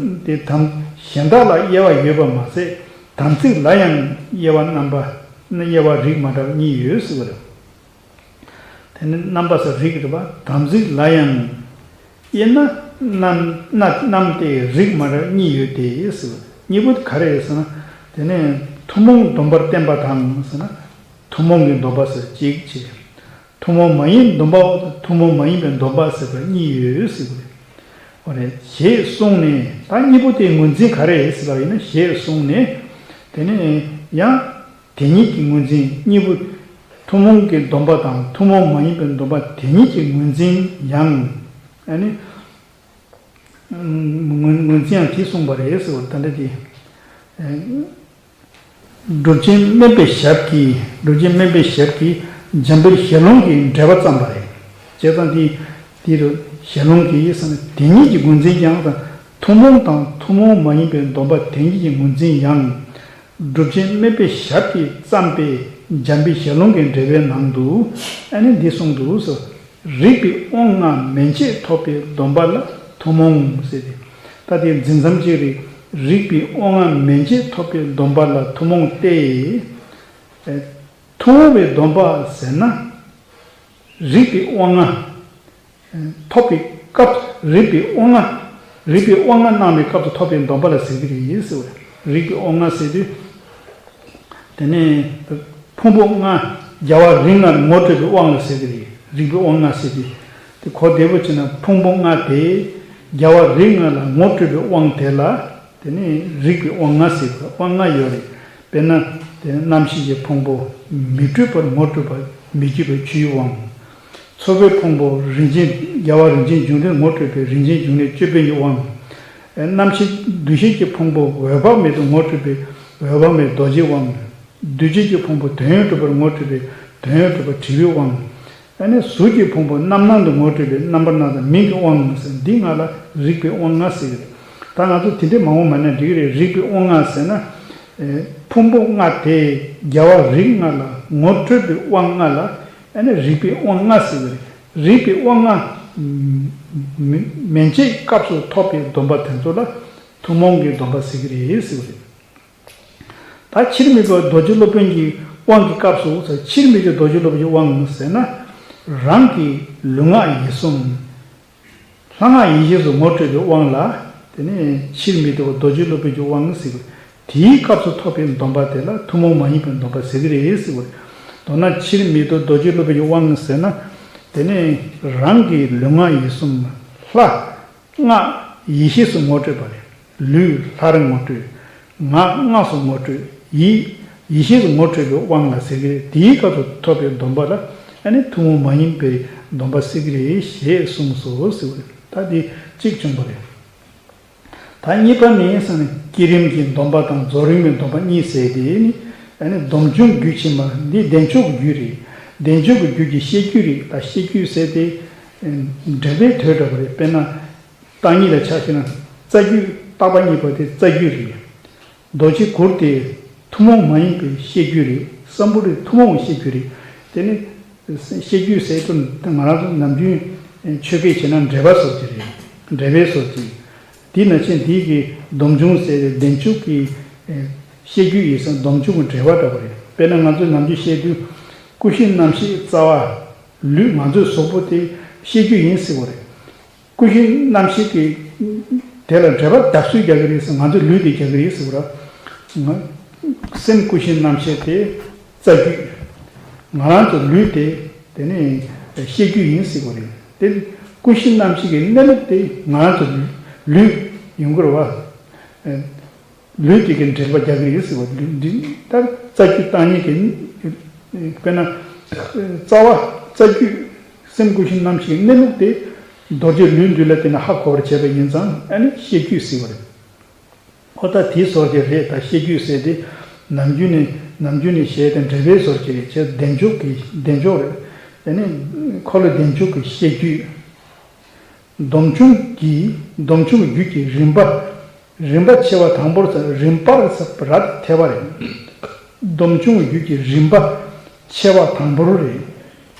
དེ་དམ་གཞན་དག་ལ་དབྱེ་བ་ཡོད་པ་མ་ཟད། དམ་ཚིག་ལ་ཡང་དབྱེ་བ་རྣམ་པ། དབྱེ་བ་རིགས་མ་འདྲ་བ་གཉིས་ཡོད་ཟེར་བ་རེད། དེ་ནི་རྣམ་པ་ཟེར་རིགས་རེད་པ། དམ་ཚིག་ལ་ཡང་དབྱེ་ན་རྣམ་རྣམ་རྣམ་སྟེ་རིགས་མ་འདྲ་བ་གཉིས་ཡོད་དེ་ཟེར་བ། གཉིས་པོ་དེ་ག་རེ་རེད་ཟེར་ན། དེ་ནི་ཐུན་མོང་སྡོམ་པར་བསྟན་པ་དང་ཟེར་ན། ཐུན་མོང་གི་སྡོམ་པ་ཟེར་གཅིག་བྱས། ཐུན་མོང་མ་ཡིན་སྡོམ་པ། ཐུན་མོང་མ་ཡིན་པའི་སྡོམ་པ་ཟེར་བ་གཉིས་ཡོད་ཟེར་བ་རེད། འོ་རེད། ཞེས་གསུངས་ནས། ད་གཉིས་པོ་དེའི་ངོས་འཛིན་ག་རེ་རེད་ཟེར་བ་ཡིན་ན། ཞེས་གསུངས་ནས། དེ་ནས་ཡང་དེ་ཉིད་ཀྱི་ངོས་འཛིན། གཉིས་པོ་ཐུན་མོང་གི་སྡོམ་པ་དང་ཐུན་མོང་མ་ཡིན་པའི་སྡོམ་པ་དེ་ཉིད་ཀྱི་ངོས་འཛིན་ཡང་། ཨ་ནི། ངོས་ངོས་འཛིན་ཡང་དེ་གསུངས་པ་རེད་ཟེར་བ་ད་ལྟ་དེ། སྒྲུབ་ཆེན་དམན་པའི་ཞབས་ཀྱིས། སྒྲུབ་ཆེན་དམན་པའི་ཞབས་ཀྱིས་འཇམ་དཔལ་ཞལ་ལུང་གི་འགྲེལ་པ་བརྩམས་པ་རེད། བྱས་ཙང་དེ་དེ་རུ་ཞལ་ལུང་གིས་ཟེར་ན། དེ་ཉིད་ཀྱི་ངོས་འཛིན་ཀྱང་དང་། ཐུན་མོང་དང་ཐུན་མོང་མ་ཡིན་པའི་སྡོམ་པ་དེ་ཉིད་ཀྱི་ངོས་འཛིན་ཡང་། སྒྲུབ་ཆེན་དམན་པའི་ཞབས་ཀྱིས་བརྩམས་པའི་འཇམ་དཔལ་ཞལ་ལུང་གི་འགྲེལ་པའི་ནང་དུ་ཨ་ནི་འདི་གསུངས་འདུག་ཟེར། རིགས་པའི་དབང་ལྔ་མན་ཆད་ཐོབ་པའི་སྡོམ་པ་ལ་ཐུན་མོང་ཟེར་ཏེ། ད་དེ་འཛིན་མཚམས་གཅིག་རེད། རིགས་པའི་དབང་ལྔ་མན་ཆད་ཐོབ་པའི་སྡོམ་པ་ལ་ཐུན་མོང་སྟེ། ཐུན་མོང་བའི་སྡོམ་པ་ཟེར་ན། རིགས་པའི་དབང་ལྔ་ཐོབ་པའི་སྐབས། རིགས་པའི་དབང་ལྔ། རིགས་པའི་དབང་ལྔ་གནང་བའི་སྐབས་སུ་ཐོབ་པའི་སྡོམ་པ་ལ་ཟེར་གྱི་རེད་ཟེར་བ་རེད། རིགས་པའི་དབང་ལྔ་ཟེར་དུས། དེ་ནས་ཕུང་པོ་ལྔ་རྒྱལ་བ་རིགས་ལྔར་ངོ་སྤྲོད་པའི་དབང་ལ་ཟེར་གྱི་རེད། རིགས་པའི་དབང་ལྔ་ཟེར་དུས། དེ་གོ་བདེ་པོ་བྱས་ན། ཕུང་པོ་ལྔ་དེ་རྒྱལ་བ་རིགས་ལྔ་ལ་ངོ་སྤྲོད་པའི་དབང་དེ་ལ། དེ་ནས་རིགས་པའི་དབང་ལྔ་ཟེར་བ། དབང་ལྔ་ཡོད་རེད། དཔེར་ན། དེ་རྣམ་ཤེས་ཀྱི་ཕུང་པོ། མི་འཁྲུགས་པར་ངོ་སྤྲོད་པ་མི་བསྐྱོད་པའི་ཆུའི་དབང་། ཚོར་བའི་ཕུང་པོ། རིན་ཆེན། རྒྱལ་བ་རིན་ཆེན་འབྱུང་ལྡན་ངོ་སྤྲོད་པའི་རིན་ཆེན་འབྱུང་ལྡན་ཅོད་པན་གྱི་དབང་། རྣམ་ཤེས་འདུ་ཤེས་ཀྱི་ཕུང་པོ། འོད་དཔག་མེད་དུ་ངོ་སྤྲོད་པའི་འོད་དཔག་མེད་རྡོ་རྗེའི་དབང་། འདུ་བྱེད་ཀྱི་ཕུང་པོ། དོན་ཡོད་གྲུབ་པར་ངོ་སྤྲོད་པའི་དོན་ཡོད་གྲུབ་པ་དྲི་བའི་དབང་། ཨ་ནི་གཟུགས་ཀྱི་ཕུང་པོ། རྣམ་སྣང་དུ་ངོ་སྤྲོད་པའི་རྣམ་པར་སྣང་དང་མིང་གི་དབང་ཟེར། འདི་ལྔ་ལ་རིགས་པའི་དབང་ལྔ་ཟེར་གྱི་རེད། ད་ང་ཚོ་དེ་འདྲའི་མང་པོ་མ་ནས་འགྲིག་གི་རེད། རིགས་པའི་དབང་ལྔ་ཟེར་ན། ཨེ། ཕུང་པོ་ལྔ་དེ་རྒྱལ་བ་རིགས་ལྔ་ལ་ངོ་སྤྲོད་པའི་དབང་ལྔ་ལ། ཨ་ནི་རིགས་པའི་དབང་ལྔ་ཟེར་གྱི་རེད། རིགས་པའི་དབང་ལྔ་མན་ཆད་སྐབས་སུ་ཐོབ་པའི་སྡོམ་པ་དེ་ཚོ་ལ་ཐུན་མོང་གི་སྡོམ་པ་ཟེར་གྱི་རེད་ཟེར་གྱི་རེད། ད་ཕྱིར་མི་ལྡོག་རྡོ་རྗེ་སློབ་དཔོན་གྱི་དབང་གི་སྐབས་སུ། ཕྱིར་མི་ལྡོག་རྡོ་རྗེ་སློབ་དཔོན་གྱི་དབང་ཟེར་ན། རང་གི་ལུས་ངག་ཡིད་གསུམ་ལྷ་སྔགས་ཡེ་ཤེས་སུ་ངོ་སྤྲོད་པའི་དབང་ལ། དེ་ནས་ཕྱིར་མི་ལྡོག་རྡོ་རྗེ་སློབ་དཔོན་གྱི་དབང་ཟེར་བ། དེའི་སྐབས་སུ་ཐོབ་པའི་སྡོམ་པ་དེ་ལ་ཐུན་མོང་མ་ཡིན་པའི་སྡོམ་པ་ཟེར་གྱི་རེད་ཟེར་བ་རེད། མདོར་ན་ཕྱིར་མི་ལྡོག་རྡོ་རྗེ་སློབ་དཔོན་གྱི་དབང་ཟེར་ན། དེ་ནས་རང་གི་ལུས་ངག་ཡིད་གསུམ་ལྷ། སྔགས་ཡེ་ཤེས་སུ་ངོ་སྤྲོད་པ་རེད། ལུས་ལྷར་ངོ་སྤྲོད། ངག་སྔགས་སུ་ངོ་སྤྲོད། ཡིད་ཡེ་ཤེས་སུ་ངོ་སྤྲོད་པའི་དབང་ལ་ཟེར་གྱི་རེད། དེའི་སྐབས་སུ་ཐོབ་པའི་སྡོམ་པ་ལ་ཨ་ནི་ཐུན་མོང་མ་ཡིན་པའི་སྡོམ་པ་ཟེར་གྱི་རེད་ཞེས་གསུངས་སོ་ཟེར་བ་རེད། ད་འདི་གཅིག་བྱུང་བ་རེད། ད་གཉིས་པ་ནི་ཟེར་ན། བསྐྱེད་རིམ་གྱི་སྡོམ་པ་དང་རྫོགས་རིམ་གྱི་སྡོམ་པ་གཉིས་ཟེར་དེ་ནི། ཨ་ནི་སྡོམ་བྱུང་རྒྱུད་ཕྱི་མ། འདི་བདེ་མཆོག་གི་རྒྱུད་རེད། བདེ་མཆོག་གི་རྒྱུད་ཀྱི་བཤད་རྒྱུད་རེད། ད་བཤད་རྒྱུད་ཟེར་དེ་འགྲེལ་པའི་དོད་འདྲ་པོ་རེད། དཔེར་ན། བརྟག་གཉིས་ལ་ཆ་བཞག་ན། རྩ་རྒྱུད། བརྟག་པ་གཉིས་པ་དེ་རྩ་རྒྱུད་རེད། རྡོ་རྗེ་གུར་དེ་ཐུན་མོང་མ་ཡིན་པའི་བཤད་རྒྱུད་རེད། སམ་བྷོ་ཊའི་ཐུན་མོང་བའི་བཤད་རྒྱུད་རེད། དེ་ནི་བཤད་རྒྱུད་ཟེར་དུས་ང་རང་ཚོ་ནམ་རྒྱུན་ཆོས་སྐད་བྱས་ན་འགྲེལ་པ་བཟོ་གི་རེད། འགྲེལ་པའི་བཟོ་གི། དེ་ནང་བཞིན་འདི་གི་སྡོམ་བྱུང་ཟེར་བའི་བདེ་མཆོག་གི་བཤད་རྒྱུད་ཡིན་ཙང་སྡོམ་བྱུང་གི་འགྲེལ་པ་འདྲ་པོ་རེད། དཔེར་ན་ང་ཚོས་ནམ་རྒྱུན་བཤད་དུས། ཀུན་གཞི་རྣམ་ཤེས་རྩ་བ། ལུས་ང་ཚོའི་གཟུགས་པོ་དེ་བཤད་རྒྱུད་ཡིན་ཟེར་བ་རེད། ཀུན་གཞི་རྣམ་ཤེས་ཀྱི་དེ་ལ་འགྲེལ་པ་བརྡབ་གསིག་རྒྱག་གི་རེད་ཟེར། ང་ཚོས་ལུས་དེ་རྒྱག་གི་རེད་ཟེར་བ་ར། ང་སེམས་ཀུན་གཞི་རྣམ་ཤེས་དེ་རྩ་རྒྱུད། ང་རང་ཚོ་ལུས་དེ་དེ་ནི་བཤད་རྒྱུད་ཡིན་ཟེར་བ་རེད། དེ་ཀུན་གཞི་རྣམ་ཤེས་ཀྱི་གནས་ལུགས་དེ་ང་རང་ཚོ་ལུས་ཡིན་དགོས་རེད་བ། ལུས་དེ་གི་འགྲེལ་པ་རྒྱག་གི་ཡོད་ཟེར་བ་འདི་འདི་ལྟར་རྩ་རྒྱུད་བརྟག་གཉིས་ཀྱི། དཔེར་ན། རྩ་བ་རྩ་རྒྱུད་སེམས་ཀུན་གཞི་རྣམ་ཤེས་གནས་ལུགས་དེ་རྡོ་རྗེ་ལུས་འདི་ལ་བརྟེན་ནས་ཧ་གོ་བར་བྱས་པ་ཡིན་ཙང་ཨ་ནི་བཤད་རྒྱུད་ཟེར་བ་རེད། ཨོ་ད་དེའི་ཟུར་གྱི་རེད། ད་བཤད་རྒྱུད་ཟེར་དེ་ནམ་རྒྱུན་ནས་ནམ་རྒྱུན་ནས་བཤད་དེ་འགྲེལ་པའི་ཟུར་གྱི་རེད། བྱས་བདེ་མཆོག་གི་བདེ་མཆོག་རེད། དེ་ནི་འཁོར་ལོ་བདེ་མཆོག་གི་བཤད་རྒྱུད། སྡོམ་བྱུང་གི་སྡོམ་བྱུང་གི་རྒྱུད་ཀྱི་རིམ་པ། རིམ་པ་ཆེ་བ་དང་པོར་ཟེར། རིམ་པར་ཟེར་ར་དེ་ཐེ་བ་རེད། སྡོམ་བྱུང་གི་རྒྱུད་ཀྱི་རིམ་པ་ཆེ་བ་དང་པོར་རེད།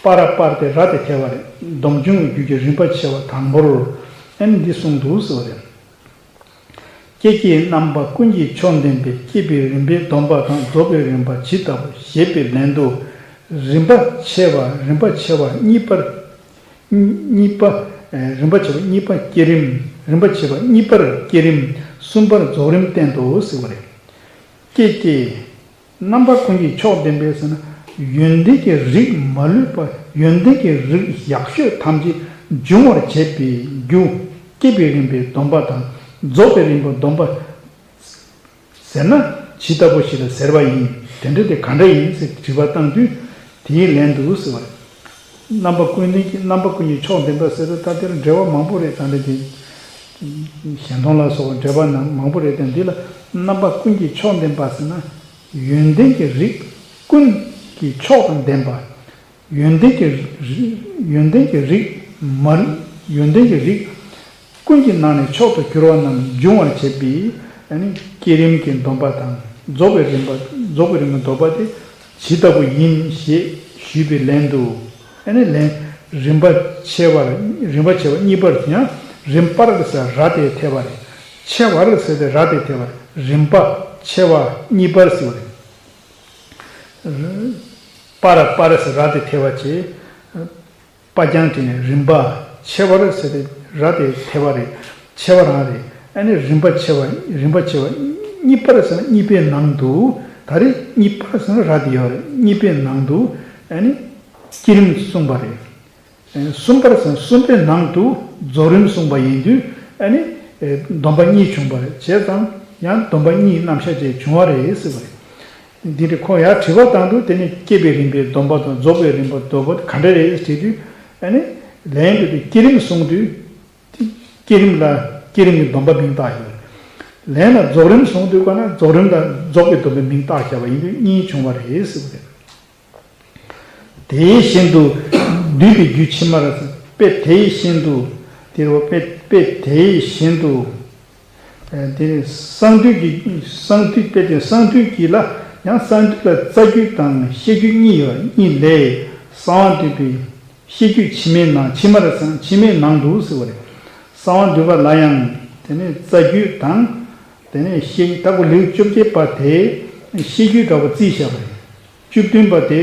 པ་ར་པར་དེ་ར་དེ་ཐེ་བ་རེད། སྡོམ་བྱུང་གི་རྒྱུད་ཀྱི་རིམ་པ་ཆེ་བ་དང་པོར་ཨ་ནི་འདི་གསུངས་འདུག་ཟེར་བ་རེད། སྐྱེ་དཀྱིལ་རྣམ་པ་ཀུན་གྱི་མཆོག་འདོན་པའི། བསྐྱེད་པའི་རིམ་པའི་སྡོམ་པ་དང་། རྫོགས་པའི་རིམ་པ་ཇི་ལྟ་བུ་ཞེས་པའི་ལན་དུ། རིམ་པ་ཆེ་བ་རིམ་པ་ཆེ་བ་གཉིས་པར། གཉིས་པ། རིམ་པ་ཆེ་བ་གཉིས་པ་བསྐྱེད་རིམ། རིམ་པ་ཆེ་བ་གཉིས་པར་བསྐྱེད་རིམ། གསུམ་པར་རྫོགས་རིམ་བསྟན་ཏོ་ཟེར་བ་རེད། སྐྱེ་དཀྱིལ། རྣམ་པ་ཀུན་གྱི་མཆོག་འདོན་པའི་ཟེར་ན། ཡོན་ཏན་གྱི་རིགས་མ་ལུས་པ། ཡོན་ཏན་གྱི་རིགས་ཡག་ཤོས་ཐམས་ཅད་འབྱུང་བར་བྱེད་པའི་རྒྱུ། བསྐྱེད་པའི་རིམ་པའི་སྡོམ་པ་དང་རྫོགས་པའི་རིམ་པའི་སྡོམ་པ་ཟེར་ན་ཇི་ལྟ་བུ་ཞིག་ལ་ཟེར་བ་ཡིན། དེ་འདྲ་དེ་ག་འདྲ་ཡིན་ཟེར་དྲི་བ་བཏང་དུས་དེའི་ལན་དུ་ཟེར་བ་རེད། རྣམ་པ་ཀུན་ལྡན་གྱི། རྣམ་པ་ཀུན་གྱི་མཆོག་ལྡན་པ་ཟེར་དུས་ད་དེར་འགྲེལ་བ་མང་པོ་རེད། ད་འདྲ་དེ་གཞན་སྟོང་ལ་སོགས་པ་འགྲེལ་བ་ན་མང་པོ་རེད་དེ། འདི་ལ་རྣམ་པ་ཀུན་གྱི་མཆོག་ལྡན་པ་ཟེར་ན། ཡོན་ཏན་གྱི་རིགས་ཀུན་གྱི་མཆོག་དང་ལྡན་པ། ཡོན་ཏན་གྱི་རིགས། ཡོན་ཏན་གྱི་རིགས་མ། ཡོན་ཏན་གྱི་རིགས་ཀུན་གྱི་ནང་ནས་མཆོག་ཏུ་གྱུར་པ་རྣམས་འབྱུང་བར་བྱེད་པའི་ཨ་ནི་བསྐྱེད་རིམ་གྱི་སྡོམ་པ་དང་རྫོགས་པའི་རིམ་པ། རྫོགས་པའི་རིམ་པའི་སྡོམ་པ་དེ་ཇི་ལྟ་བུ་ཡིན་ཞེས་ཞུས་པའི་ལན་དུ། ཨ་ནི་ལན། རིམ་པ་ཆེ་བར། རིམ་པ་ཆེ་བ་གཉིས་པར། ཡང་རིམ་པར་ཟེར་ར་དེ་ཐེབས་པ་རེད། ཆེ་བར་ཟེར་ཏེ་ར་དེ་ཐེབས་པ་རེད། རིམ་པ་ཆེ་བ་གཉིས་པར་ཟེར་བ་རེད། པར། པར་ཟེར་ར་དེ་ཐེབས་པ་བྱས། པ་རྐྱང་བྲིས་ནས་རིམ་པ་ཆེ་བར་ཟེར་ཏེ་ར་དེ་ཐེབས་པ་རེད། ཆེ་བ་རང་རེད། ཨ་ནི་རིམ་པ་ཆེ་བ། རིམ་པ་ཆེ་བ་གཉིས་པར་ཟེར་ན་གཉིས་པའི་ནང་དུ། ད་རེས་གཉིས་པར་ཟེར་ན་ར་དེ་ཡོད་རེད། གཉིས་པའི་ནང་དུ་ཨ་ནི་བསྐྱེད་རིམ་གསུངས་པ་རེད། གསུམ་པར་ཟེར་ན་གསུམ་པའི་ནང་དུ་རྫོགས་རིམ་གསུངས་པ་ཡིན་དུས་ཨ་ནི་སྡོམ་པ་གཉིས་བྱུང་བ་རེད། བྱས་ཙང་ཡང་སྡོམ་པ་གཉིས་རྣམ་གཞག་བཅས་བྱུང་བ་རེད་ཟེར་བ་རེད། འདི་འདྲ་ཁོ་ཡར་དྲི་བ་བཏང་དུས་དེ་ནི་བསྐྱེད་པའི་རིམ་པའི་སྡོམ་པ་དང་རྫོགས་པའི་རིམ་པ་སྡོམ་པ་ག་འདྲ་རེད་དྲིས་དུས། ཨ་ནི་ལན་དུ་དེ་བསྐྱེད་རིམ་གསུངས་དུས། བསྐྱེད་རིམ་ལ་བསྐྱེད་རིམ་གྱི་སྡོམ་པ་མིང་བཏགས་ཡོད། ལན་ལ་རྫོགས་རིམ་གསུངས་དུས་ག་ན་རྫོགས་རིམ་དང་རྫོགས་པའི་སྡོམ་པའི་མིང་བཏགས་བཞག་པ་ཡིན་དུས་གཉིས་བྱུང་བ་རེད་ཟེར་བ་རེད། དེ་བཞིན་དུ་བསྡུས་པའི་རྒྱུ་ཕྱི་མར་ཟེར། དཔེ་དེ་བཞིན་དུ། དེ་རུ་དཔེ་དཔེ་དེ་བཞིན་དུ། ཨ། དེ་ནི་གསང་འདུས་ཀྱི། གསང་འདུས་དཔེ་དེ་གསང་འདུས་ཀྱི་ལ་ཡང་གསང་འདུས་ལ་རྩ་རྒྱུད་དང་ཤེས་རྒྱུད་གཉིས་ཡོད། གཉིས་ལས་གསང་བ་འདུས་པའི་ཤེས་རྒྱུད་ཕྱི་མའི་ནང་། ཕྱི་མར་ཟེར་ན་ཕྱི་མའི་ནང་དུ་ཟེར་བ་རེད། གསང་བ་འདུས་པ་ལ་ཡང་དེ་ནི་རྩ་རྒྱུད་དང་། དེ་ནི་ཤེས། ད་ཁོ་ལེའུ་བཅོ་བརྒྱད་པ་དེ་ཤེས་རྒྱུད་འདྲ་བོ་བརྩིས་བཞག་པ་རེད། བཅུ་བདུན་པ་དེ་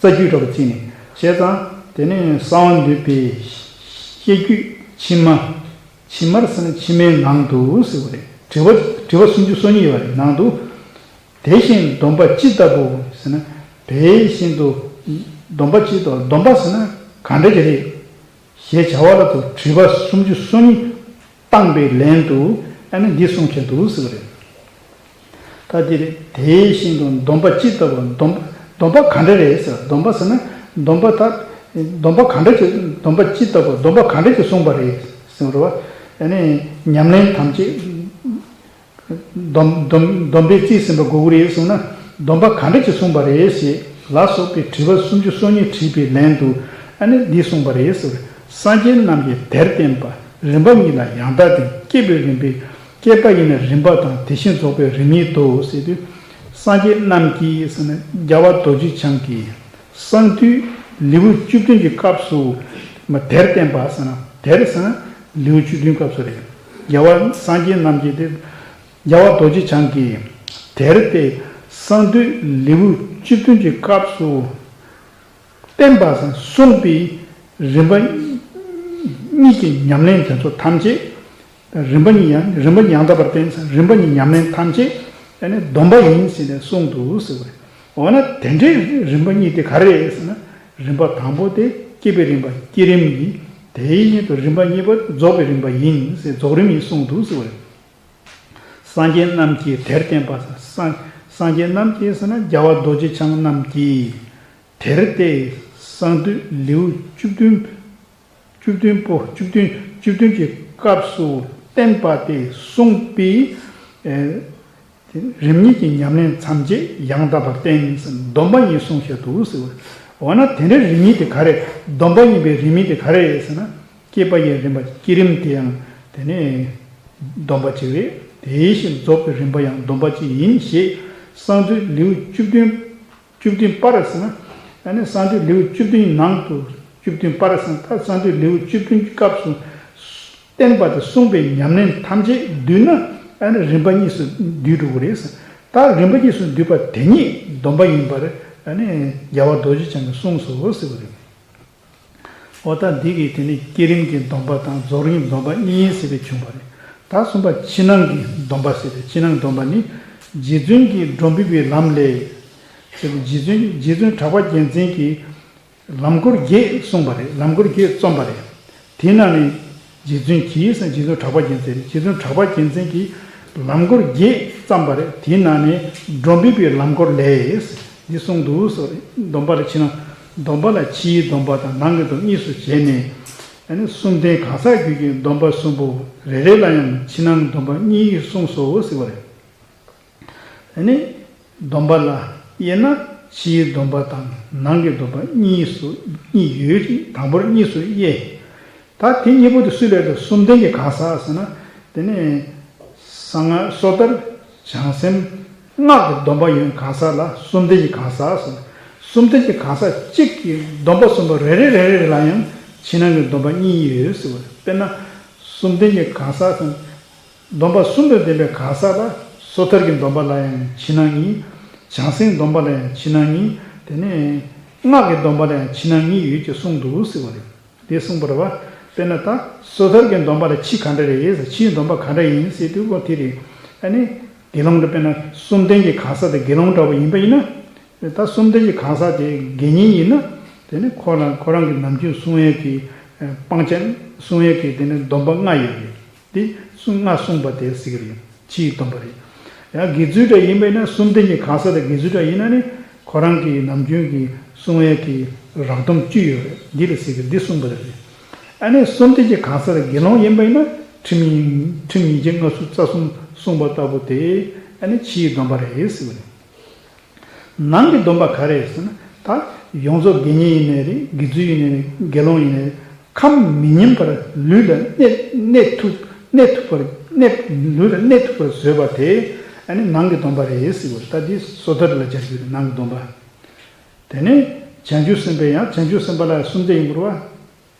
རྩ་རྒྱུད་འདྲ་བོ་བརྩིས་ནས། བྱས་ཙང་དེ་ནི་གསང་བ་འདུས་པའི་ཤེས་རྒྱུད་ཕྱི་མ། ཕྱི་མར་ཟེར་ན་ཕྱི་མའི་ནང་དུ་ཟེར་བ་རེད། དྲི་བ། དྲི་བ་སུམ་ཅུ་སོ་གཉིས་ཡོད་པ་རེད། ནང་དུ། དེ་བཞིན་སྡོམ་པ་ཅི་ལྟ་བུ་ཟེར་ན། དེ་བཞིན་དུ་སྡོམ་པ་ཅི་ལྟ་བུ། སྡོམ་པ་ཟེར་ན་ག་འདྲ་ཅིག་རེད་ཞེས་བྱ་བ་ལ་དུ་དྲི་བ་སུམ་ཅུ་སོ་གཉིས་བཏང་པའི་ལན་དུ་ཨ་ནི་འདི་གསུངས་བཞག་འདུག་ཟེར་བ་རེད། ད་འདིར་དེ་བཞིན་དུ་སྡོམ་པ་ཅི་ལྟ་བུ། སྡོམ་པ། སྡོམ་པ་ག་འདྲ་རེད་ཟེར། སྡོམ་པ་ཟེར་ན་སྡོམ་པ་ད། སྡོམ་པ་ག་འདྲ་ཅིག་སྡོམ་པ་ཅི་ལྟ་བུ། སྡོམ་པ་ག་འདྲ་ཅིག་གསུངས་པ་རེད་ཟེར་བ་རེད་བ། ཨ་ནི་ཉམས་ལེན་ཐམས་ཅད་སྡོམ་སྡོམ་སྡོམ་པས་རྩིས་ཟིན་པ་དགོས་ཀྱི་རེད་གསུངས་ན། སྡོམ་པ་ག་འདྲ་ཅིག་གསུངས་པ་རེད་ཞེས་ལ་སོགས་པའི་དྲི་བ་སུམ་ཅུ་སོ་གཉིས་དྲིས་པའི་ལན་དུ་ཨ་ནི་འདི་གསུངས་པ་རེད་ཟེར། སངས་རྒྱས་རྣམས་ཀྱིས་དེར་བསྟན་པ། རིམ་པ་གཉིས་ལ་ཡང་དག་བསྟན། བསྐྱེད་པའི་རིམ་པས། བསྐྱེད་པ་ཡིན་ན་རིམ་པ་དང་། དེ་བཞིན་རྫོགས་པའི་རིམ་གཉིས་སོ་ཟེར་དུས། སངས་རྒྱས་རྣམས་ཀྱིས་ཟེར་ན་རྒྱལ་བ་རྡོ་རྗེ་འཆང་གིས་གསང་འདུས་ལེའུ་བཅུ་བདུན་གྱི་སྐབས་སུ་མ་དེར་བསྟན་པ་ཟེར་ན། དེར་ཟེར་ན་ལེའུ་བཅུ་བདུན་སྐབས་སུ་རེད། རྒྱལ་བ་སངས་རྒྱས་རྣམས་ཀྱིས་དེ། རྒྱལ་བ་རྡོ་རྗེ་འཆང་གིས་དེར་དེ་གསང་འདུས་ལེའུ་བཅུ་བདུན་གྱི་སྐབས་སུ་བསྟན་པ་ཟེར་གསུངས་པའི་རིམ་པ་གཉིས་ཀྱི་ཉམས་ལེན་དེ་ཚོ་ཐམས་ཅད། རིམ་པ་གཉིས་ཡང་། རིམ་པ་ཡང་དག་པར་བསྟན་ཟེར། རིམ་པ་གཉིས་ཉམས་ལེན་ཐམས་ཅད་ཨ་ནི་སྡོམ་པ་ཡིན་ཟེར་ནས་གསུངས་འདུག་ཟེར་བ་རེད། འོ་ན་དེ་འདྲའི་རིམ་པ་གཉིས་དེ་ག་རེ་རེད་ཟེར་ན། རིམ་པ་དང་པོ་དེ་བསྐྱེད་པའི་རིམ་པ་བསྐྱེད་རིམ་ཡིན། དེ་བཞིན་དུ་རིམ་པ་གཉིས་པ་རྫོགས་པའི་རིམ་པ་ཡིན་ཟེར། རྫོགས་རིམ་ཡིན་གསུངས་འདུག་ཟེར་བ་རེད། སངས་རྒྱས་རྣམས་ཀྱིས་དེར་བསྟན་པ་ཟེར། སངས། སངས་རྒྱས་རྣམས་ཀྱིས་ཟེར་ན་རྒྱལ་བ་རྡོ་རྗེ་འཆང་རྣམས་ཀྱིས་དེར་དེ་གསང་འདུས་ལེའུ་བཅུ་བདུན། བཅུ་བདུན་པོ། བཅུ་བདུན། བཅུ་བདུན་གྱི་སྐབས་སུ་བསྟན་པ་དེ་གསུངས་པའི་ཨེ། རིམ་གཉིས་ཀྱི་ཉམས་ལེན་ཐམས་ཅད་ཡང་དག་པར་བསྟན་ཟེར། སྡོམ་པ་ཡིན་གསུངས་བཞག་འདུག་ཟེར་བ། འོ་ན་དེ་འདྲའི་རིམ་གཉིས་དེ་ག་རེ། སྡོམ་པ་ཡིན་པའི་རིམ་གཉིས་དེ་ག་རེ་ཟེར་ན། བསྐྱེད་པ་ཡི་རིམ་པ་བསྐྱེད་རིམ་དེ་ཡང་དེ་ནི་སྡོམ་པ་གཅིག་རེད། དེ་བཞིན་རྫོགས་པའི་རིམ་པ་ཡང་སྡོམ་པ་གཅིག་ཡིན་ཞེས་གསང་འདུས་ལེའུ་བཅུ་བདུན། བཅུ་བདུན་པར་ཟེར་ན། ཨ་ནི་གསང་འདུས་ལེའུ་བཅུ་བདུན་ནང་དུ། བཅུ་བདུན་པར་ཟེར་ན་ད་གསང་འདུས་ལེའུ་བཅུ་བདུན་གྱི་སྐབས་སུ་བསྟན་པ་དེ་གསུངས་པའི་ཉམས་ལེན་ཐམས་ཅད་བསྡུས་ན་ཨ་ནི་རིམ་པ་གཉིས་སུ་བསྡུས་འགྲོ་གི་རེད་ཟེར། ད་རིམ་པ་གཉིས་སུ་བསྡུས་པ་དེ་ཉིད་སྡོམ་པ་ཡིན་པར་ཨ་ནི་རྒྱལ་བ་རྡོ་རྗེ་འཆང་གིས་གསུངས་སོ་ཟེར་བ་རེད། འོ་ད་འདི་གི་དེ་ནི་བསྐྱེད་རིམ་གྱི་སྡོམ་པ་དང་རྫོགས་རིམ་གྱི་སྡོམ་པ་གཉིས་ཟེར་བའི་བྱུང་བ་རེད། ད་གསུམ་པ་ཕྱི་ནང་གི་སྡོམ་པ་ཟེར་ཏེ། ཕྱི་ནང་སྡོམ་པ་ནི་རྗེ་བཙུན་གྱིས་འགྲོ་འབུལ་བའི་ལམ་ལས་ ཟེར་ཏེ་རྗེ་བཙུན་རྗེ་བཙུན་གྲགས་པ་རྒྱལ་མཚན་གྱིས་ལམ་སྐོར་བརྒྱད་གསུངས་པ་རེད། ལམ་སྐོར་བརྒྱད་རྩོམ་པ་རེད། དེ་ནང་ནས་རྗེ་བཙུན་གྱིས་ཟེར་རྗེ་བཙུན་གྲགས་པ་རྒྱལ་མཚན་རེད། རྗེ་བཙུན་གྲགས་པ་རྒྱལ་མཚན་གྱིས་ལམ་སྐོར་བརྒྱད་བརྩམས་པ་རེད། དེའི་ནང་ནས་སྒྲོམ་བུའི་ལམ་སྐོར་ལས་འདི་གསུངས་འདུག་ཟེར། སྡོམ་པ་ལ་ཕྱི་ནང་། སྡོམ་པ་ལ་ཕྱིའི་སྡོམ་པ་དང་ནང་གི་སྡོམ་གཉིས་སུ་བྱས་ནས། ཨ་ནི་གསུམ་ལྡན་གང་ཟག་རྒྱུད་ཀྱི་སྡོམ་པ་གསུམ་པོ་རེ་རེ་ལ་ཡང་ཕྱི་ནང་སྡོམ་པ་གཉིས་གསུངས་སོ་ཟེར་བ་རེད། ཨ་ནི་སྡོམ་པ་ལ་དབྱེ་ན་ཕྱིའི་སྡོམ་པ་དང་ནང་གི་སྡོམ་པ་གཉིས་སུ་གཉིས་ཡོད་ཅིང་དང་པོར་གཉིས་སུ་དབྱེ། ད་དེ་གཉིས་པོ་དེ་སུ་ལས་ཀྱི་གསུམ་ལྡན་གྱི་གང་ཟག་ཟེར་ན། དེ་ནི་གསང་སྔགས་སོ་ཐར་བྱང་སེམས་སྔགས་ཀྱི་སྡོམ་པ་ཡོད་གང་ཟག་ལ་གསུམ་ལྡན་གྱི་གང་ཟག་ཟེར། གསུམ་ལྡན་གྱི་གང་ཟག་གཅིག་གིས་སྡོམ་པ་གསུམ་པོ་རེ་རེ་རེ་རེ་ལ་ཡང་ཕྱི་ནང་གི་སྡོམ་པ་གཉིས་ཡོད་ཟེར་བ་རེད། དཔེར་ན་གསུམ་ལྡན་གྱི་གང་ཟག་ཟེར། སྡོམ་པ་གསུམ་དང་ལྡན་པའི་གང་ཟག་ལ་སོ་ཐར་གྱི་སྡོམ་པ་ལ་ཡང་ཕྱི་ནང་གཉིས། བྱང་སེམས་སྡོམ་པ་ལ་ཡང་ཕྱི་ནང་གཉིས། དེ་ནས་སྔགས་ཀྱི་སྡོམ་པ་ལ་ཡང་ཕྱི་ནང་གཉིས་ཡོད་ཅེས་གསུངས་འདུག་ཟེར་བ་རེད། དེ་གསུངས་པ་རེད་བ། དཔེར་ན་ད་སོ་ཐར་གྱི་སྡོམ་པ་ལ་ཕྱི་ག་འདྲ་རེད་ཟེར། ཕྱིའི་སྡོམ་པ་ག་འདྲ་ཡིན་ཟེར་དུས་ཁོ་དེ་རེད། ཨ་ནི་དགེ་སློང་འདྲ་དཔེར་ན་གསུམ་ལྡན་གྱི་གང་ཟག་དེ་དགེ་སློང་འདྲ་བོ་ཡིན་པ་ཡིན་ན། ད་གསུམ་ལྡན་གྱི་གང་ཟག་དེ་དགེ་བསྙེན་ཡིན་ན། དེ་ནི་ཁོ་རང་ཁོ་རང་གི་ནམ་རྒྱུན་སྲུང་ཡས་ཀྱི་སྤང་བྱ་སྲུང་ཡས་ཀྱི་དེ་ནི་སྡོམ་པ་ལྔ་ཡོད་རེད། དེ་གསུང་ལྔ་གསུངས་པ་དེ་ཟེར་གྱི་རེད། ཕྱིའི་སྡོམ་པ་རེད། ཡང་དགེ་ཚུལ་འདྲ་ཡིན་པ་ཡིན་ན་གསུམ་ལྡན་གྱི་གང་ཟག་དང་དགེ་ཚུལ་འདྲ་ཡིན་ན་ནི་ཁོ་རང་གི་ནམ་རྒྱུན་གྱི་སྲུང་ཡས་ཀྱི་རགས་སྡོམ་བཅུ་ཡོད་རེད། འདི་ལ་ཟེར་གྱི་འདི་གསུངས་པ་རེད། ཨ་ནི་གསུམ་ལྡན་གྱི་གང་ཟག་དང་དགེ་སློང་ཡིན་པ་ཡིན་ན་ཁྲིམས་ཁྲིམས་ཉིས་བརྒྱ་ལྔ་བཅུ་རྩ་གསུམ་གསུངས་པ་ལྟ་བུ་དེ་ཨ་ནི་ཕྱིའི་སྡོམ་པ་རེད་ཟེར་བ་རེད། ནང་གི་སྡོམ་པ་ག་རེ་ཟེར་ན། ད་ཡོངས་རྫོགས་དགེ་བསྙེན་ཡིན་ནའི་རེད། དགེ་ཚུལ་ཡིན་ནའི་རེད། དགེ་སློང་ཡིན་ནའི་རེད། ཁམས་མི་ཉམས་པར་ལུས་ལ་གནས་གནས་ཐུབ་གནས་ཐུབ་པར་གནས་ལུས་ལ་གནས་ཐུབ་པར་བཟོས་པ་དེ་ཨ་ནི་ནང་གི་སྡོམ་པ་རེད་ཟེར་བ་རེད། ད་འདི་སོ་ཐར་ལ་སྦྱར་གྱི་རེད། ནང་གི་སྡོམ་པ། དེ་ནས་བྱང་ཆུབ་སེམས་དཔའི་ཡང་བྱང་ཆུབ་སེམས་དཔའ་ལ་གསུམ་ལྡན་ཡིན་དགོས་རེད་བ།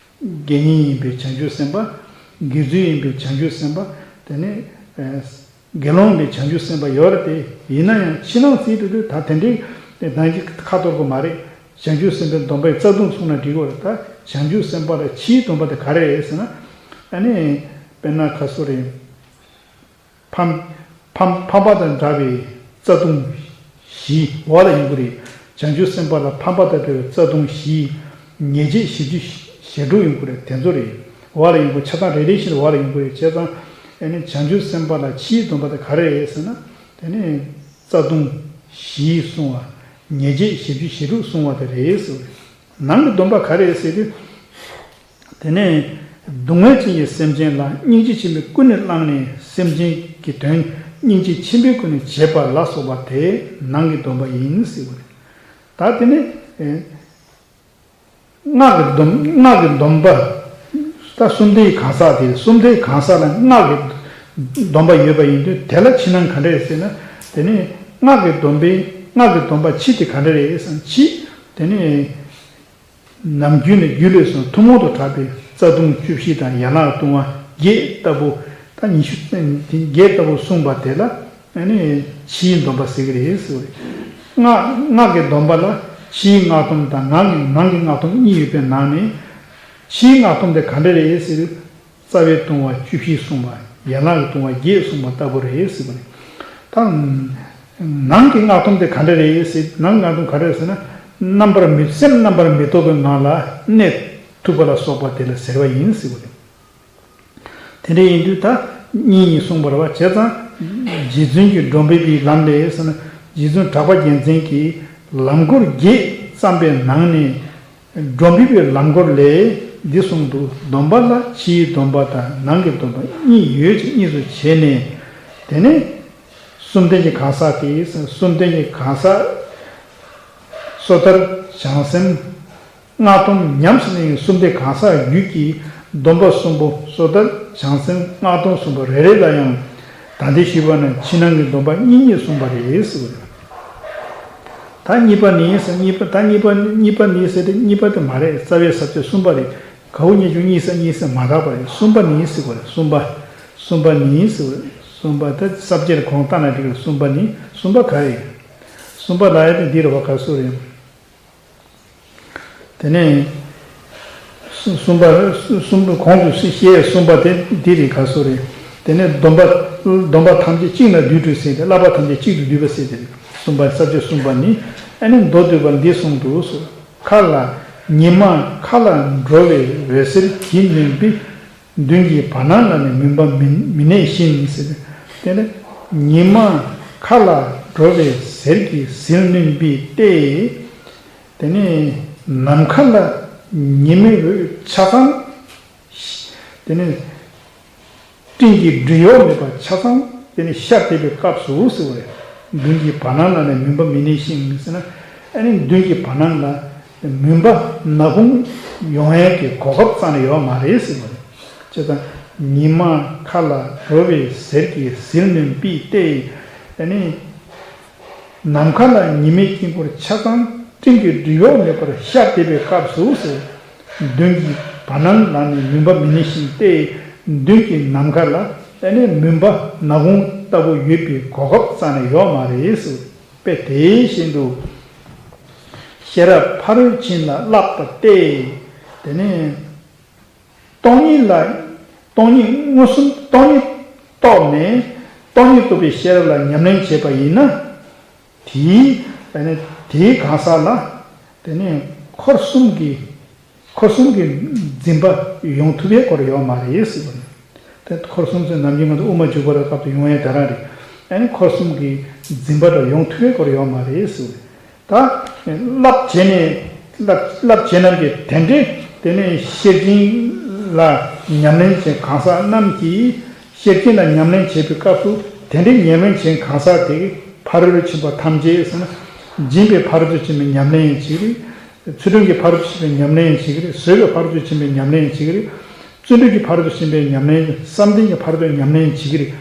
དགེ་བསྙེན་ཡིན་པའི་བྱང་ཆུབ་སེམས་དཔའ། དགེ་ཚུལ་ཡིན་པའི་བྱང་ཆུབ་སེམས་དཔའ། དེ་ནས་ཨེ་དགེ་སློང་ཡིན་པའི་བྱང་ཆུབ་སེམས་དཔའ་ཡོད་རེད་དེ། ཡིན་ན་ཡང་ཕྱི་ནང་གསལ་དུ་དུ་ད་དེ་འདྲའི་ནང་གི་ཁ་གཏོར་དགོས་མ་རེད། བྱང་ཆུབ་སེམས་དཔའི་སྡོམ་པའི་རྩ་ལྟུང་གསུངས་ན་འགྲིག་གི་རེད། ད་བྱང་ཆུབ་སེམས་དཔའ་ལ་ཕྱིའི་སྡོམ་པ་དེ་ག་རེ་རེད་ཟེར་ན། ཨ་ནི་དཔེར་ན་ཁ་སོ་རེད། ཕམ་ཕམ་ཕམ་པ་དང་འདྲ་བའི་རྩ་ལྟུང་བཞི་འོག་ལ་ཡོང་གི་རེད། བྱང་ཆུབ་སེམས་དཔའ་ལ་ཕམ་པ་དང་འདྲ་བའི་རྩ་ལྟུང་བཞི། ཉེས་བྱས་བཞི་བཅུ་ཞེ་དྲུག་ཡོང་གི་རེད། དེ་ཚོ་རེད། འོག་ལ་ཡོང་གི་ཆ་ཚང་རེ་རེ་བཞིན་འོག་ལ་ཡོང་གི་རེད། བྱས་ཙང་ཨ་ནི་བྱང་ཆུབ་སེམས་དཔའ་ལ་ཕྱིའི་སྡོམ་པ་དེ་ག་རེ་རེད་ཟེར་ན། དེ་ནི་རྩ་ལྟུང་བཞི་གསུང་བ། ཉེས་བྱས་བཞི་བཅུ་ཞེ་དྲུག་གསུང་བ་དེ་རེད་ཟེར་བ་རེད། ནང་གི་སྡོམ་པ་ག་རེ་རེད་ཟེར་དུས། དེ་ནས་སྡུག་བསྔལ་ཅན་གྱི་སེམས་ཅན་ལ་སྙིང་རྗེ་ཆེན་པོས་ཀུན་ནས་བསླངས་ནས་སེམས་ཅན་གྱི་དོན་སྙིང་རྗེ་ཆེན་པོས་ཀུན་ནས་བྱེད་པ་ལ་སོགས་པ་དེ་ནང་གི་སྡོམ་པ་ཡིན་ཟེར་བ་རེད། ད་དེ་ནས་ཨེ་སྔགས་ཀྱི་སྡོམ་སྔགས་ཀྱི་སྡོམ་པ། ད་གསུམ་ལྡན་གྱི་གང་ཟག་དེ་གསུམ་ལྡན་གྱི་གང་ཟག་ལ་སྔགས་ཀྱི་སྡོམ་པ་ཡོད་པ་ཡིན་དུས་དེ་ལ་ཕྱི་ནང་ག་འདྲ་རེད་ཟེར་ན། དེ་ནས་སྔགས་ཀྱི་སྡོམ་པའི་སྔགས་ཀྱི་སྡོམ་པ་ཕྱི་དེ་ག་འདྲ་རེད་ཟེར་ན། ཕྱི་དེ་ནས། ནམ་རྒྱུན་ནས་རྒྱུད་ལས་སུ་ཐུན་མོང་དུ་གྲགས་པའི་རྩ་ལྟུང་བཅུ་བཞི་དང་ཡན་ལག་ལྟུང་བ་བརྒྱད་ལྟ་བུ། ད་ཉི་ཤུ་རྩ་བརྒྱད་ལྟ་བུ་གསུངས་པ་དེ་ལ་ཨ་ནི་ཕྱིའི་སྡོམ་པ་ཟེར་གྱི་རེད་ཟེར་བ་རེད། སྔགས་སྔགས་ཀྱི་སྡོམ་པ་ལ་ཕྱིའི་སྔགས་སྡོམ་དང་ནང་གི་ནང་གི་སྔགས་སྡོམ་གཉིས་ཡོད་པའི་ནང་ནས། ཕྱིའི་སྔགས་སྡོམ་དེ་ག་འདྲ་རེད་ཟེར་དུས། རྩ་བའི་ལྟུང་བ་བཅུ་བཞི་གསུངས་པ། ཡན་ལག་གི་ལྟུང་བ་བརྒྱད་གསུངས་པ་ལྟ་བུ་རེད་ཟེར་བ་རེད། ད་ནང་གི་སྔགས་སྡོམ་དེ་ག་འདྲ་རེད་ཟེར། ནང་གི་སྔགས་སྡོམ་ག་འདྲ་རེད་ཟེར་ན། རྣམ་པར་མི་སེམས་རྣམ་པར་མི་རྟོག་པའི་ངང་ལ་གནས་ཐུབ་པ་ལ་སོགས་པ་དེ་ལ་ཟེར་བ་ཡིན་ཟེར་བ་རེད། དེ་འདྲ་ཡིན་དུས་ད་གཉིས་གཉིས་གསུངས་པ་རེད་བ། བྱས་ཙང་རྗེ་བཙུན་གྱི་སྒྲོམ་བུའི་ལམ་ལས་ཟེར་ན། རྗེ་བཙུན་གྲགས་པ་རྒྱལ་མཚན་གྱིས་ལམ་སྐོར་བརྒྱད་བརྩམས་པའི་ནང་ནས། སྒྲོམ་བུའི་ལམ་སྐོར་ལས་འདི་གསུངས་འདུག་སྡོམ་པ་ལ་ཕྱིའི་སྡོམ་པ་དང་ནང་གི་སྡོམ་པ་གཉིས་ཡོད་ཅེས་གཉིས་སུ་བྱས་ནས། དེ་ནས་གསུམ་ལྡན་གྱི་གང་ཟག་དེས་གསུམ་ལྡན་གྱི་གང་ཟག་སོ་ཐར་བྱང་སེམས་སྔགས་སྡོམ་ཉམས་སུ་ལེན་གསུམ་ལྡན་གང་ཟག་རྒྱུད་ཀྱི་སྡོམ་པ་གསུམ་པོ་སོ་ཐར་བྱང་སེམས་སྔགས་སྡོམ་གསུམ་པོ་རེ་རེ་ལ་ཡང་ད་ལྟའི་ཞུས་པ་ནི་ཕྱི་ནང་གི་སྡོམ་པ་གཉིས་གཉིས་གསུངས་པ་རེད་ཟེར་བ་རེད། ད་གཉིས་པ་ནི་ཟེར། གཉིས་པ་ད་གཉིས་པ་གཉིས་པ་ནི་ཟེར་ཏེ་གཉིས་པ་དེ་མ་རེད། རྩ་བའི་ས་བཅད་གསུམ་པ་རེད། ག་འུ་གཉིས་ཀྱང་གཉིས་ས་གཉིས་ས་མ་དག་པ་རེད། གསུམ་པ་ནི་ཟེར་བ་རེད། གསུམ་པ། གསུམ་པ་ནི་ཟེར་བ་རེད། གསུམ་པ་ད་ས་བཅད་ལ་གོང་ལྟ་ན་འགྲིག་རེད། གསུམ་པ་ནི་གསུམ་པ་ག་རེད། གསུམ་པ་ལ་ཡ་དེ་འདི་རེད་བ། ག་སུ་རེད། དེ་ནས་གསུམ་པ་གསུམ་པ་གོང་དུ་བཤད་གསུམ་པ་དེ་འདི་རེད། ག་སུ་རེད། དེ་ནས་སྡོམ་པ་སྡོམ་པ་ཐམས་ཅད་གཅིག་ན་བསྡུས་གྲོལ་ཟེར་ཏེ། བསླབ་པ་ཐམས་ཅད་གཅིག་ཏུ་བསྡུས་པ་ཟེར་ཏེ། གསུམ་པ་ས་བཅད་གསུམ་པ་ནི་ ཨ་ནི་མདོ་སྡུད་པ་འདི་གསུངས་འདུག་ཟེར། མཁའ་ལ། ཉི་མ་མཁའ་ལ་འགྲོ་བའི་འོད་ཟེར་གྱིས་བསྣུན་པའི། མདུན་གྱི་བར་སྣང་ལ་ནི་མུན་པ་མི་མི་གནས་ཤིང་ཟེར། དེ་ནི་ཉི་མ་མཁའ་ལ་འགྲོ་བའི་ཟེར་གྱིས་ཟིལ་གནོན་པའི་སྟེ། དེ་ནི་ནམ་མཁའ་ལ་ཉི་མའི་འོད་ཆ་ཚང་། དེ་ནི་སྤྲིན་གྱི་སྦྲུལ་གཡོགས་མེད་པ་ཆ་ཚང་དེ་ནི་ཤར་བསྡད་པའི་སྐབས་སུ་ཟེར་བ་རེད། མདུན་གྱི་བར་སྣང་ལ་ནི་མུན་པ་མི་གནས་ཤིང་ཟེར་ན། ཨ་ནི་མདུན་གྱི་བར་སྣང་ལ་མུན་པ་ནག་ཁུང་ཡོང་ཡས་ཀྱི་གོ་སྐབས་རྩ་ནས་ཡོད་མ་རེད་ཟེར་བ་རེད། བྱས་ཙང་ཉི་མ་མཁའ་ལ་འགྲོ་བའི་ཟེར་གྱིས་ཟིལ་གནོན་པའི་སྟེ། ཨ་ནི། ནམ་མཁའ་ལ་ཉི་མའི་དཀྱིལ་འཁོར་ཆ་ཚང་སྤྲིན་གྱི་སྦྲུལ་གཡོགས་མེད་པར་ཤར་བསྡད་པའི་སྐབས་སུ་ཟེར། མདུན་གྱི་བར་སྣང་ལ་ནི་མུན་པ་མི་གནས་ཤིང་སྟེ། མདུན་གྱི་ནམ་མཁའ་ལ་ཨ་ནི་མུན་པ་ནག་ཁུང་ལྟ་བུ་ཡོད་པའི་གོ་སྐབས་རྩ་ནས་ཡོད་མ་རེད་ཟེར། དཔེ་དེ་བཞིན་དུ་ཤེས་རབ་ཕ་རོལ་ཕྱིན་ལ་བསླབ་པ་སྟེ། དེ་ནི། སྟོང་ཉིད་ལ། སྟོང་ཉིད་མངོན་སུམ་སྟོང་ཉིད་རྟོགས་ནས་སྟོང་ཉིད་རྟོགས་པའི་ཤེས་རབ་ལ་ཉམས་ལེན་བྱས་པ་ཡིན་ན། དེའི་དེ་ནི་དེའི་གང་ཟག་ལ་དེ་ནི་འཁོར་གསུམ་གྱི་འཁོར་གསུམ་གྱི་འཛིན་པ་ཡོང་ཐུབ་པའི་སྐོར་ཡོད་མ་རེད་ཟེར་བ་རེད། དེ་འཁོར་གསུམ་ཟེར་ནམ་རྒྱུན་ང་ཚོ་དབུ་མ་འཇུག་པ་ལ་སྐབས་སུ་ཡོང་ཡས་དེ་རང་རེད། ཨ་ནི་འཁོར་གསུམ་གྱི་འཛིན་པ་འདྲ་ཡོང་ཐུབ་པའི་སྐོར་ཡོད་མ་རེད་ཟེར་བ་རེད། ད་བསླབ་བྱས་ནས་བསླབ་བསླབ་བྱས་རྣམས་ཀྱིས་དེ་འདྲའི་དེ་ནས་ཤེར་ཕྱིན་ལ་ཉམས་ལེན་བྱེད་གང་ཟག་རྣམས་ཀྱིས་ཤེར་ཕྱིན་ལ་ཉམས་ལེན་བྱེད་པའི་སྐབས་སུ་དེ་འདྲའི་ཉམས་ལེན་བྱེད་གང་ཟག་དེ་གིས་ཕ་རོལ་ཏུ་ཕྱིན་པ་ཐམས་ཅད་ཟེར་ན། སྦྱིན་པའི་ཕ་རོལ་ཏུ་ཕྱིན་པའི་ཉམས་ལེན་ཡང་བྱེད་ཀྱི་རེད། ཚུལ་ཁྲིམས་ཀྱི་ཕ་རོལ་ཏུ་ཕྱིན་པའི་ཉམས་ལེན་ཡང་བྱེད་ཀྱི་རེད། བཟོད་པའི་ཕ་རོལ་ཏུ་ཕྱིན་པའི་ཉམས་ལེན་ཡང་བྱེད་ཀྱི་རེད། བརྩོན་འགྲུས་ཀྱི་ཕ་རོལ་ཏུ་ཕྱིན་པའི་ཉམས་ལེན། བསམ་གཏན་གྱི་ཕ་རོལ་ཏུ་ཉམས་ལེན་ཡང་བྱེད་ཀྱི་རེད།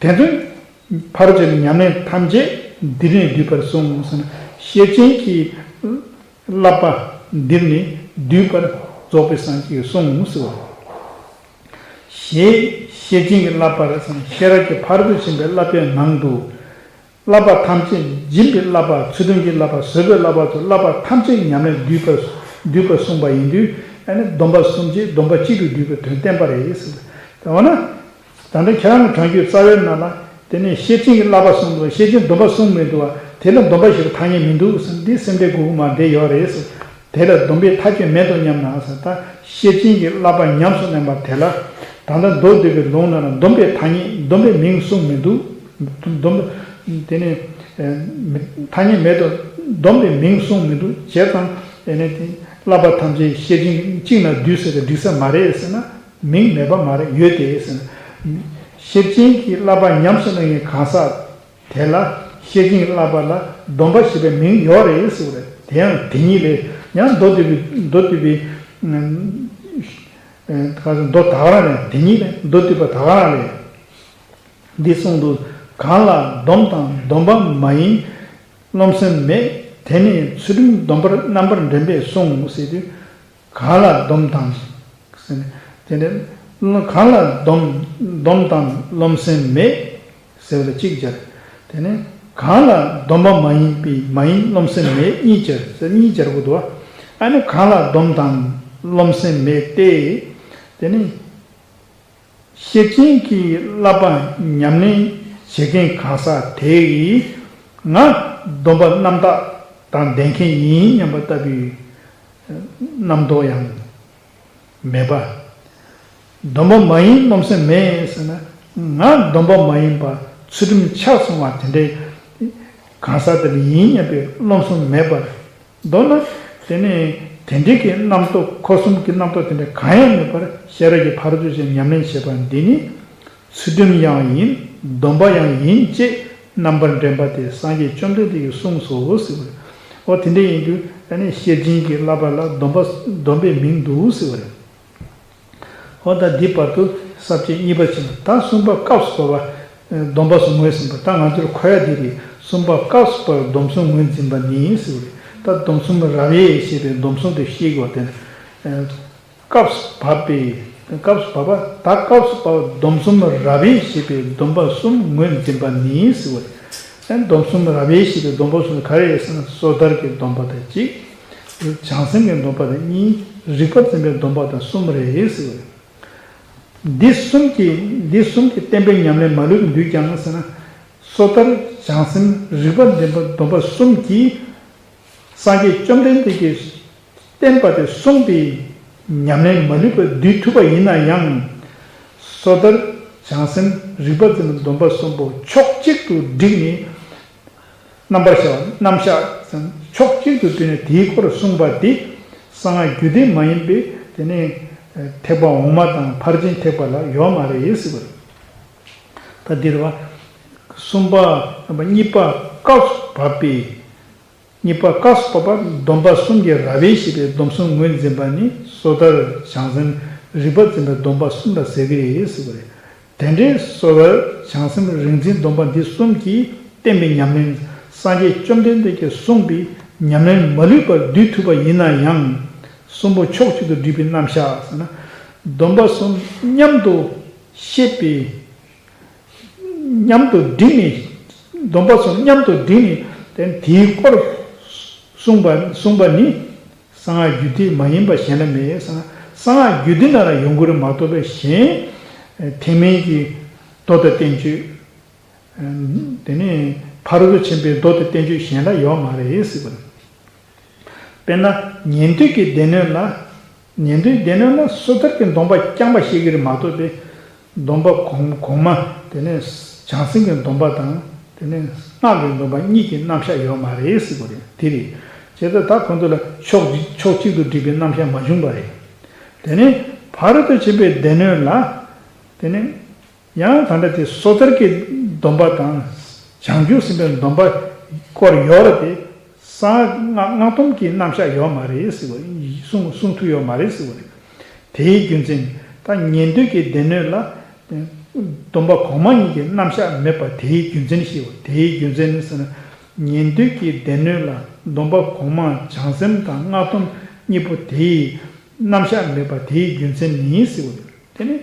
དེ་ཚོའི་ཕ་རོལ་ཏུ་ཉམས་ལེན་ཐམས་ཅད་འདིར་ནི་བསྡུས་པར་གསུངས་ཟེར་ན། ཤེར་ཕྱིན་གྱི་བསླབ་པ་འདིར་ནི་བསྡུས་པར་རྫོགས་པའི་སངས་རྒྱས་ཀྱིས་གསུངས་ཟེར་བ། ཞེས་ཤེར་ཕྱིན་གྱི་བསླབ་པར་ཟེར་ན་ཤེས་རབ་ཀྱི་ཕ་རོལ་ཏུ་ཕྱིན་པའི་བསླབ་པའི་ནང་དུ། བསླབ་པ་ཐམས་ཅད་སྦྱིན་པའི་བསླབ་པ། ཚུལ་ཁྲིམས་ཀྱི་བསླབ་པ། བཟོད་པའི་བསླབ་པ་སོགས་བསླབ་པ་ཐམས་ཅད་ཉམས་ལེན་བསྡུས་པར་བསྡུས་པར་གསུངས་པ་ཡིན་དུས། ཨ་ནི་སྡོམ་པ་གསུམ་གྱིས་སྡོམ་པ་གཅིག་ཏུ་བསྡུས་པའི་དོན་བསྟན་པ་རེད་ཟེར། དེ་འོ་ན། ད་ལྟ་ཁྱེད་རང་གི་དྲང་རྒྱུའི་རྩ་བའི་ནང་ལ་དེ་ནས་ཤེར་ཕྱིན་གྱི་བསླབ་པ་གསུངས་འདུག་ཤེར་ཕྱིན་སྡོམ་པ་གསུམ་མི་འདུག་བ། དེ་ལ་སྡོམ་པ་ཞེས་པའི་ཐ་སྙད་མི་འདུག་ཟེར། འདི་སེམས་ཁྲལ་དགོས་ཀྱི་མ་རེད། འདི་ཡོད་རེད་ཟེར། དེ་ལ་སྡོམ་པའི་མཐའ་དཔྱོད་མེད་དོ་སྙམ་ན་ཟེར། ད་ཤེར་ཕྱིན་གྱི་བསླབ་པ་ཉམས་སུ་ལེན་པ་དེ་ལ་ད་ལྟ་མདོ་སྡུད་པའི་ལུང་ནང་ལ་སྡོམ་པའི་ཐ་སྙད་སྡོམ་པའི་མིང་གསུངས་མི་འདུག་སྡོམ་པ་དེ་ནི་ཐ་སྙད་མེད་དོ། སྡོམ་པའི་མིང་གསུངས་མི་འདུག་བྱས་ཙང་དེ་ནི་དེ་བསླབ་པ་ཐམས་ཅད་ཤེར་ཕྱིན་གཅིག་ན་འདུས་ཟེར་ཏེ་འགྲིག་ས་མ་རེད་ཟེར་ན། མིང་མེད་པ་མ་རེད། ཡོད་དེ་ཟེར་ན། ཤེར་ཕྱིན་གྱི་བསླབ་པ་ཉམས་སུ་ལེན་མཁན་གང་ཟག་དེ་ལ་ཤེར་ཕྱིན་གྱི་བསླབ་པ་ལ་སྡོམ་པ་ཞེས་པའི་མིང་ཡོད་རེད་ཟེར་བ་རེད། དེ་ཡང་དེ་ཉིད་ལས། ཡང་མདོ་སྡུད་པའི་མདོ་སྡུད་པའི་ཨ་ཁ་མདོ་ད་ག་རང་ལས། དེ་ཉིད་ལས་མདོ་སྡུད་པ་ད་ག་རང་ལས་འདི་གསུངས་འདུག་གང་ལ་སྡོམ་དང་སྡོམ་པ་མ་ཡིན་རློམ་སེམས་མེད། དེ་ནི་ཚུལ་ཁྲིམས་སྡོམ་པར་རྣམ་པར་འདྲེན་པས་གསུངས་ཟེར་དུས། གང་ལ་སྡོམ་དང་། ཟེར་ནས། དེ་ནས་གང་ལ་སྡོམ་སྡོམ་དང་རློམ་སེམས་མེད་ཟེར་བ་ལ་གཅིག་སྦྱར། དེ་ནས་གང་ལ་སྡོམ་པ་མ་ཡིན་པའི་མ་ཡིན་རློམ་སེམས་མེད་གཉིས་སྦྱར་ཟེར། གཉིས་སྦྱར་དགོས་འདུག་ཨ་ནི་གང་ལ་སྡོམ་དང་རློམ་སེམས་མེད་དེ། དེ་ནི། ཤེར་ཕྱིན་གྱི་བསླབ་པ་ཉམས་ལེན་བྱེད་མཁན་གང་ཟག་དེ་ཡིས་ང་སྡོམ་པ་རྣམ་དག་དང་ལྡན་མཁན་ཡིན་སྙམ་པ་ལྟ་བུའི་རྣམ་རྟོག་ཡང་མེད་པ། སྡོམ་པ་མ་ཡིན་རློམ་སེམས་མེད་ཟེར་ན། ང་སྡོམ་པ་མ་ཡིན་པ་ཚུལ་ཁྲིམས་ཆག་སོང་བ་དེ་འདྲའི་གང་ཟག་དེ་ལ་ཡིན་སྙམ་པའི་རློམ་སེམས་མེད་པར། མདོར་ན། དེ་ནི་དེ་འདྲའི་གི་རྣམ་རྟོག་འཁོར་གསུམ་གྱི་རྣམ་རྟོག་དེ་འདྲ་གང་ཡང་མེད་པར་ཤེས་རབ་ཀྱི་ཕ་རོལ་ཏུ་ཕྱིན་ཉམས་ལེན་བྱེད་པ་འདི་ནི། ཚུལ་ཁྲིམས་ཡང་ཡིན། སྡོམ་པ་ཡང་ཡིན་ཅེས་རྣམ་པར་འདྲེན་པ་སྟེ་སངས་རྒྱས་བཅོམ་ལྡན་འདས་ཀྱིས་གསུངས་སོ་ཟེར་བ་རེད། འོ་དེ་འདྲ་ཡིན་དུས་ཨ་ནི་ཤེར་ཕྱིན་གྱི་བསླབ་པ་ལ་སྡོམ་པ་སྡོམ་པའི་མིང་འདུག་ཟེར་བ་རེད། འོ་ད་འདི་བར་དུ་ས་བཅད་གཉིས་པ་ཕྱིན། ད་གསུམ་པ་སྐབས་སུ་བབ་པ། སྡོམ་པ་གསུམ་ངོས་ཟིན་པ། ད་ང་ཚོར་མཁོ་ཡ་འདི་རེད། གསུམ་པ་སྐབས་སུ་བབ་པའི་སྡོམ་གསུམ་ངོས་འཛིན་པ་ནི་ཟེར་བ་རེད། ད་སྡོམ་གསུམ་རབ་དབྱེ་ཞེས་པའི་སྡོམ་གསུམ་དེ་ཤེས་དགོས་དེ། སྐབས་སུ་བབ་པའི། སྐབས་སུ་བབ་པ། ད་སྐབས་སུ་བབ་པའི་སྡོམ་གསུམ་རབ་དབྱེ་ཞེས་པའི་སྡོམ་པ་གསུམ་ངོས་འཛིན་པ་ནི་ཟེར་བ་རེད། སྡོམ་གསུམ་རབ་དབྱེ་ཞེས་པའི་སྡོམ་པ་གསུམ་ག་རེ་རེད་ཟེར་ན། སོ་ཐར་གྱི་སྡོམ་པ་དང་གཅིག་བྱང་སེམས་ཀྱི་སྡོམ་པ་དང་གཉིས། རིག་པ་འཛིན་པའི་སྡོམ་པ་དང་གསུམ་རེད་ཟེར། འདི་གསུམ་གྱིས་འདི་གསུམ་གྱིས་བསྟན་པའི་ཉམས་ལེན་མ་ལུས་པར་འདུས་ཀྱང་ཟེར་ན། སོ་ཐར། བྱང་སེམས། རིག་པ་འཛིན་པའི་སྡོམ་པ་གསུམ་གྱིས་ སངས་རྒྱས་བཅོམ་ལྡན་འདས་ཀྱིས་བསྟན་པ་དེ་བསྲུངས་པའི་ཉམས་ལེན་མ་ལུས་པར་སྡུད་ཐུབ་པ་ཡིན་ན་ཡང་། སོ་ཐར། བྱང་སེམས། རིག་པ་འཛིན་པའི་སྡོམ་པ་གསུམ་པོ་ཕྱོགས་གཅིག་ཏུ་བསྒྲིགས་ནས། རྣམ་པར་ཤར་བ། རྣམ་གཞག་ཕྱོགས་གཅིག་ཏུ་བསྡུས་ནས་དེའི་སྐོར་གསུངས་པ་འདི་གསང་སྔགས་རྒྱུད་སྡེ་མ་ཡིན་པའི་དེ་ནས་ཐེག་པ་འོག་མ་དང་ཕར་ཕྱིན་ཐེག་པ་ལ་ཡོད་མ་རེད་ཟེར་བ་རེད། ད་འདིར་བ། གསུམ་པ། གཉིས་པ་སྐབས་སུ་བབ་པའི། གཉིས་པ་སྐབས་སུ་བབ་པ་སྡོམ་པ་གསུམ་གྱི་ར་བས་བཤད་པའི་སྡོམ་གསུམ་ངོས་འཛིན་པ་ནི་སོ་ཐར། བྱང་སེམས། རིག་པ་འཛིན་པའི་སྡོམ་པ་གསུམ་ལ་ཟེར་གྱི་རེད་ཟེར་བ་རེད། དེ་འདྲའི་སོ་ཐར། བྱང་སེམས། རིག་འཛིན་སྡོམ་པ་འདི་གསུམ་གྱིས་བསྟན་པའི་ཉམས་ལེན། སངས་རྒྱས་བཅོམ་ལྡན་འདས་ཀྱིས་གསུངས་པའི་ཉམས་ལེན་མ་ལུས་པར་བསྡུས་ཐུབ་པ་ཡིན་ན་ཡང་། གསུམ་པོ་ཕྱོགས་གཅིག་ཏུ་བསྒྲིགས་པའི་རྣམ་གཞག་ཟེར་ན། སྡོམ་པ་གསུམ་མཉམ་དུ་བཤད་པའི། མཉམ་དུ་བསྒྲིགས་ནས། སྡོམ་པ་གསུམ་མཉམ་དུ་བསྒྲིགས་ནས་དེ་དེའི་སྐོར་གསུངས་པ་གསུངས་པ་ནི། གསང་སྔགས་རྒྱུད་སྡེ་མ་ཡིན་པ་གཞན་ལ་མེད་ཟེར་ན། གསང་སྔགས་རྒྱུད་སྡེ་ནང་ལ་ཡོང་གི་རེད་མ་གཏོགས་པའི་གཞན། ཐེག་དམན་གྱི་མདོ་དང་བསྟན་བཅོས། དེ་ནས་ཕ་རོལ་ཏུ་ཕྱིན་པའི་མདོ་དང་བསྟན་བཅོས་གཞན་ལ་ཡོད་མ་རེད་ཟེར་བ་རེད། དཔེར་ན་ཉན་ཐོས་ཀྱི་སྡེ་སྣོད་ལ། ཉན་ཐོས་སྡེ་སྣོད་ལ་སོ་ཐར་གྱི་སྡོམ་པ་རྐྱང་པ་བཤད་ཀྱི་རེད་མ་གཏོགས་པའི། སྡོམ་པ་གོང་གོང་མ། དེ་ནས་བྱང་སེམས་ཀྱི་སྡོམ་པ་དང་། དེ་ནས་སྔགས་ཀྱི་སྡོམ་པ་གཉིས་ཀྱི་རྣམ་གཞག་ཡོད་མ་རེད་ཟེར་བ་རེད། དེ་རེད། བྱས་ཙང་ད་ཁོང་ཚོ་ལ་ཕྱོགས་ཕྱོགས་གཅིག་ཏུ་བསྒྲིགས་པའི་རྣམ་གཞག་མ་བྱུང་བ་རེད། དེ་ནས་ཕ་རོལ་ཏུ་ཕྱིན་པའི་སྡེ་སྣོད་ལ། དེ་ནས། ཡང་ད་ལྟ་དེ་སོ་ཐར་གྱི་སྡོམ་པ་དང་། བྱང་ཆུབ་སེམས་དཔའི་སྡོམ་པ་སྐོར་ཡོད་རེད་དེ། གསང་སྔགས་སྔགས་སྡོམ་གྱི་རྣམ་གཞག་ཡོད་མ་རེད་ཟེར་བ་ཡིན། གསུང་གསུང་ཐུབ་ཡོད་མ་རེད་ཟེར་བ་རེད། དེའི་རྒྱུ་མཚན། ད་ཉན་ཐོས་ཀྱི་སྡེ་སྣོད་ལ། སྡོམ་པ་གོང་མ་གཉིས་ཀྱི་རྣམ་གཞག་མེད་པ་དེའི་རྒྱུ་མཚན་ཞེས་པ། དེའི་རྒྱུ་མཚན་ནི་ཟེར་ན། ཉན་ཐོས་ཀྱི་སྡེ་སྣོད་ལ་སྡོམ་པ་གོང་མ་བྱང་སེམས་དང་སྔགས་སྡོམ་གཉིས་པོ་དེའི་རྣམ་གཞག་མེད་པ་དེའི་རྒྱུ་མཚན་ནི་ཟེར་བ་རེད། དེ་ནི།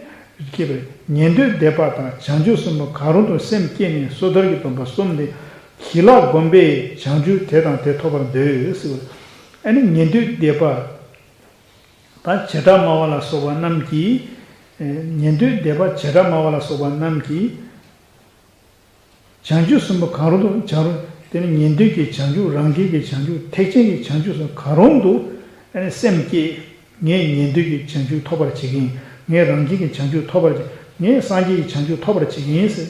ཁྱད་པར་ཉན་ཐོས་སྡེ་པ་དང་བྱང་ཆུབ་སེམས་དཔའ་གང་རུང་དུ་སེམས་བསྐྱེད་ནས་སོ་ཐར་གྱི་སྡོམ་པ་གསུམ་སྟེ། ཞི་ལྷག་བསྒོམས་པས་བྱང་ཆུབ་དེ་དང་དེ་ཐོབ་པར་འདོད་ཟེར་བ། ཨ་ནི་ཉན་ཐོས་སྡེ་པ་དང་བྱེ་བྲག་སྨྲ་བ་ལ་སོགས་པ་རྣམས་ཀྱིས། ཉན་ཐོས་སྡེ་པ་བྱེ་བྲག་སྨྲ་བ་ལ་སོགས་པ་རྣམས་ཀྱིས། བྱང་ཆུབ་སེམས་དཔའ་གང་རུང་དུ་བྱང་རུང་། དེ་ནི་ཉན་ཐོས་ཀྱི་བྱང་ཆུབ། རང་རྒྱལ་གྱི་བྱང་ཆུབ། ཐེག་ཆེན་གྱི་བྱང་ཆུབ་སེམས་གང་རུང་དུ་ཨ་ནི་སེམས་བསྐྱེད། ངས་ཉན་ཐོས་ཀྱི་བྱང་ཆུབ་ཐོབ་པར་བྱེད་ཀྱི་ཡིན། ངས་རང་རྒྱལ་གྱི་བྱང་ཆུབ་ཐོབ་པར་བྱེད། ངས་སངས་རྒྱས་ཀྱི་བྱང་ཆུབ་ཐོབ་པར་བྱེད་ཀྱི་ཡིན་ཟེར།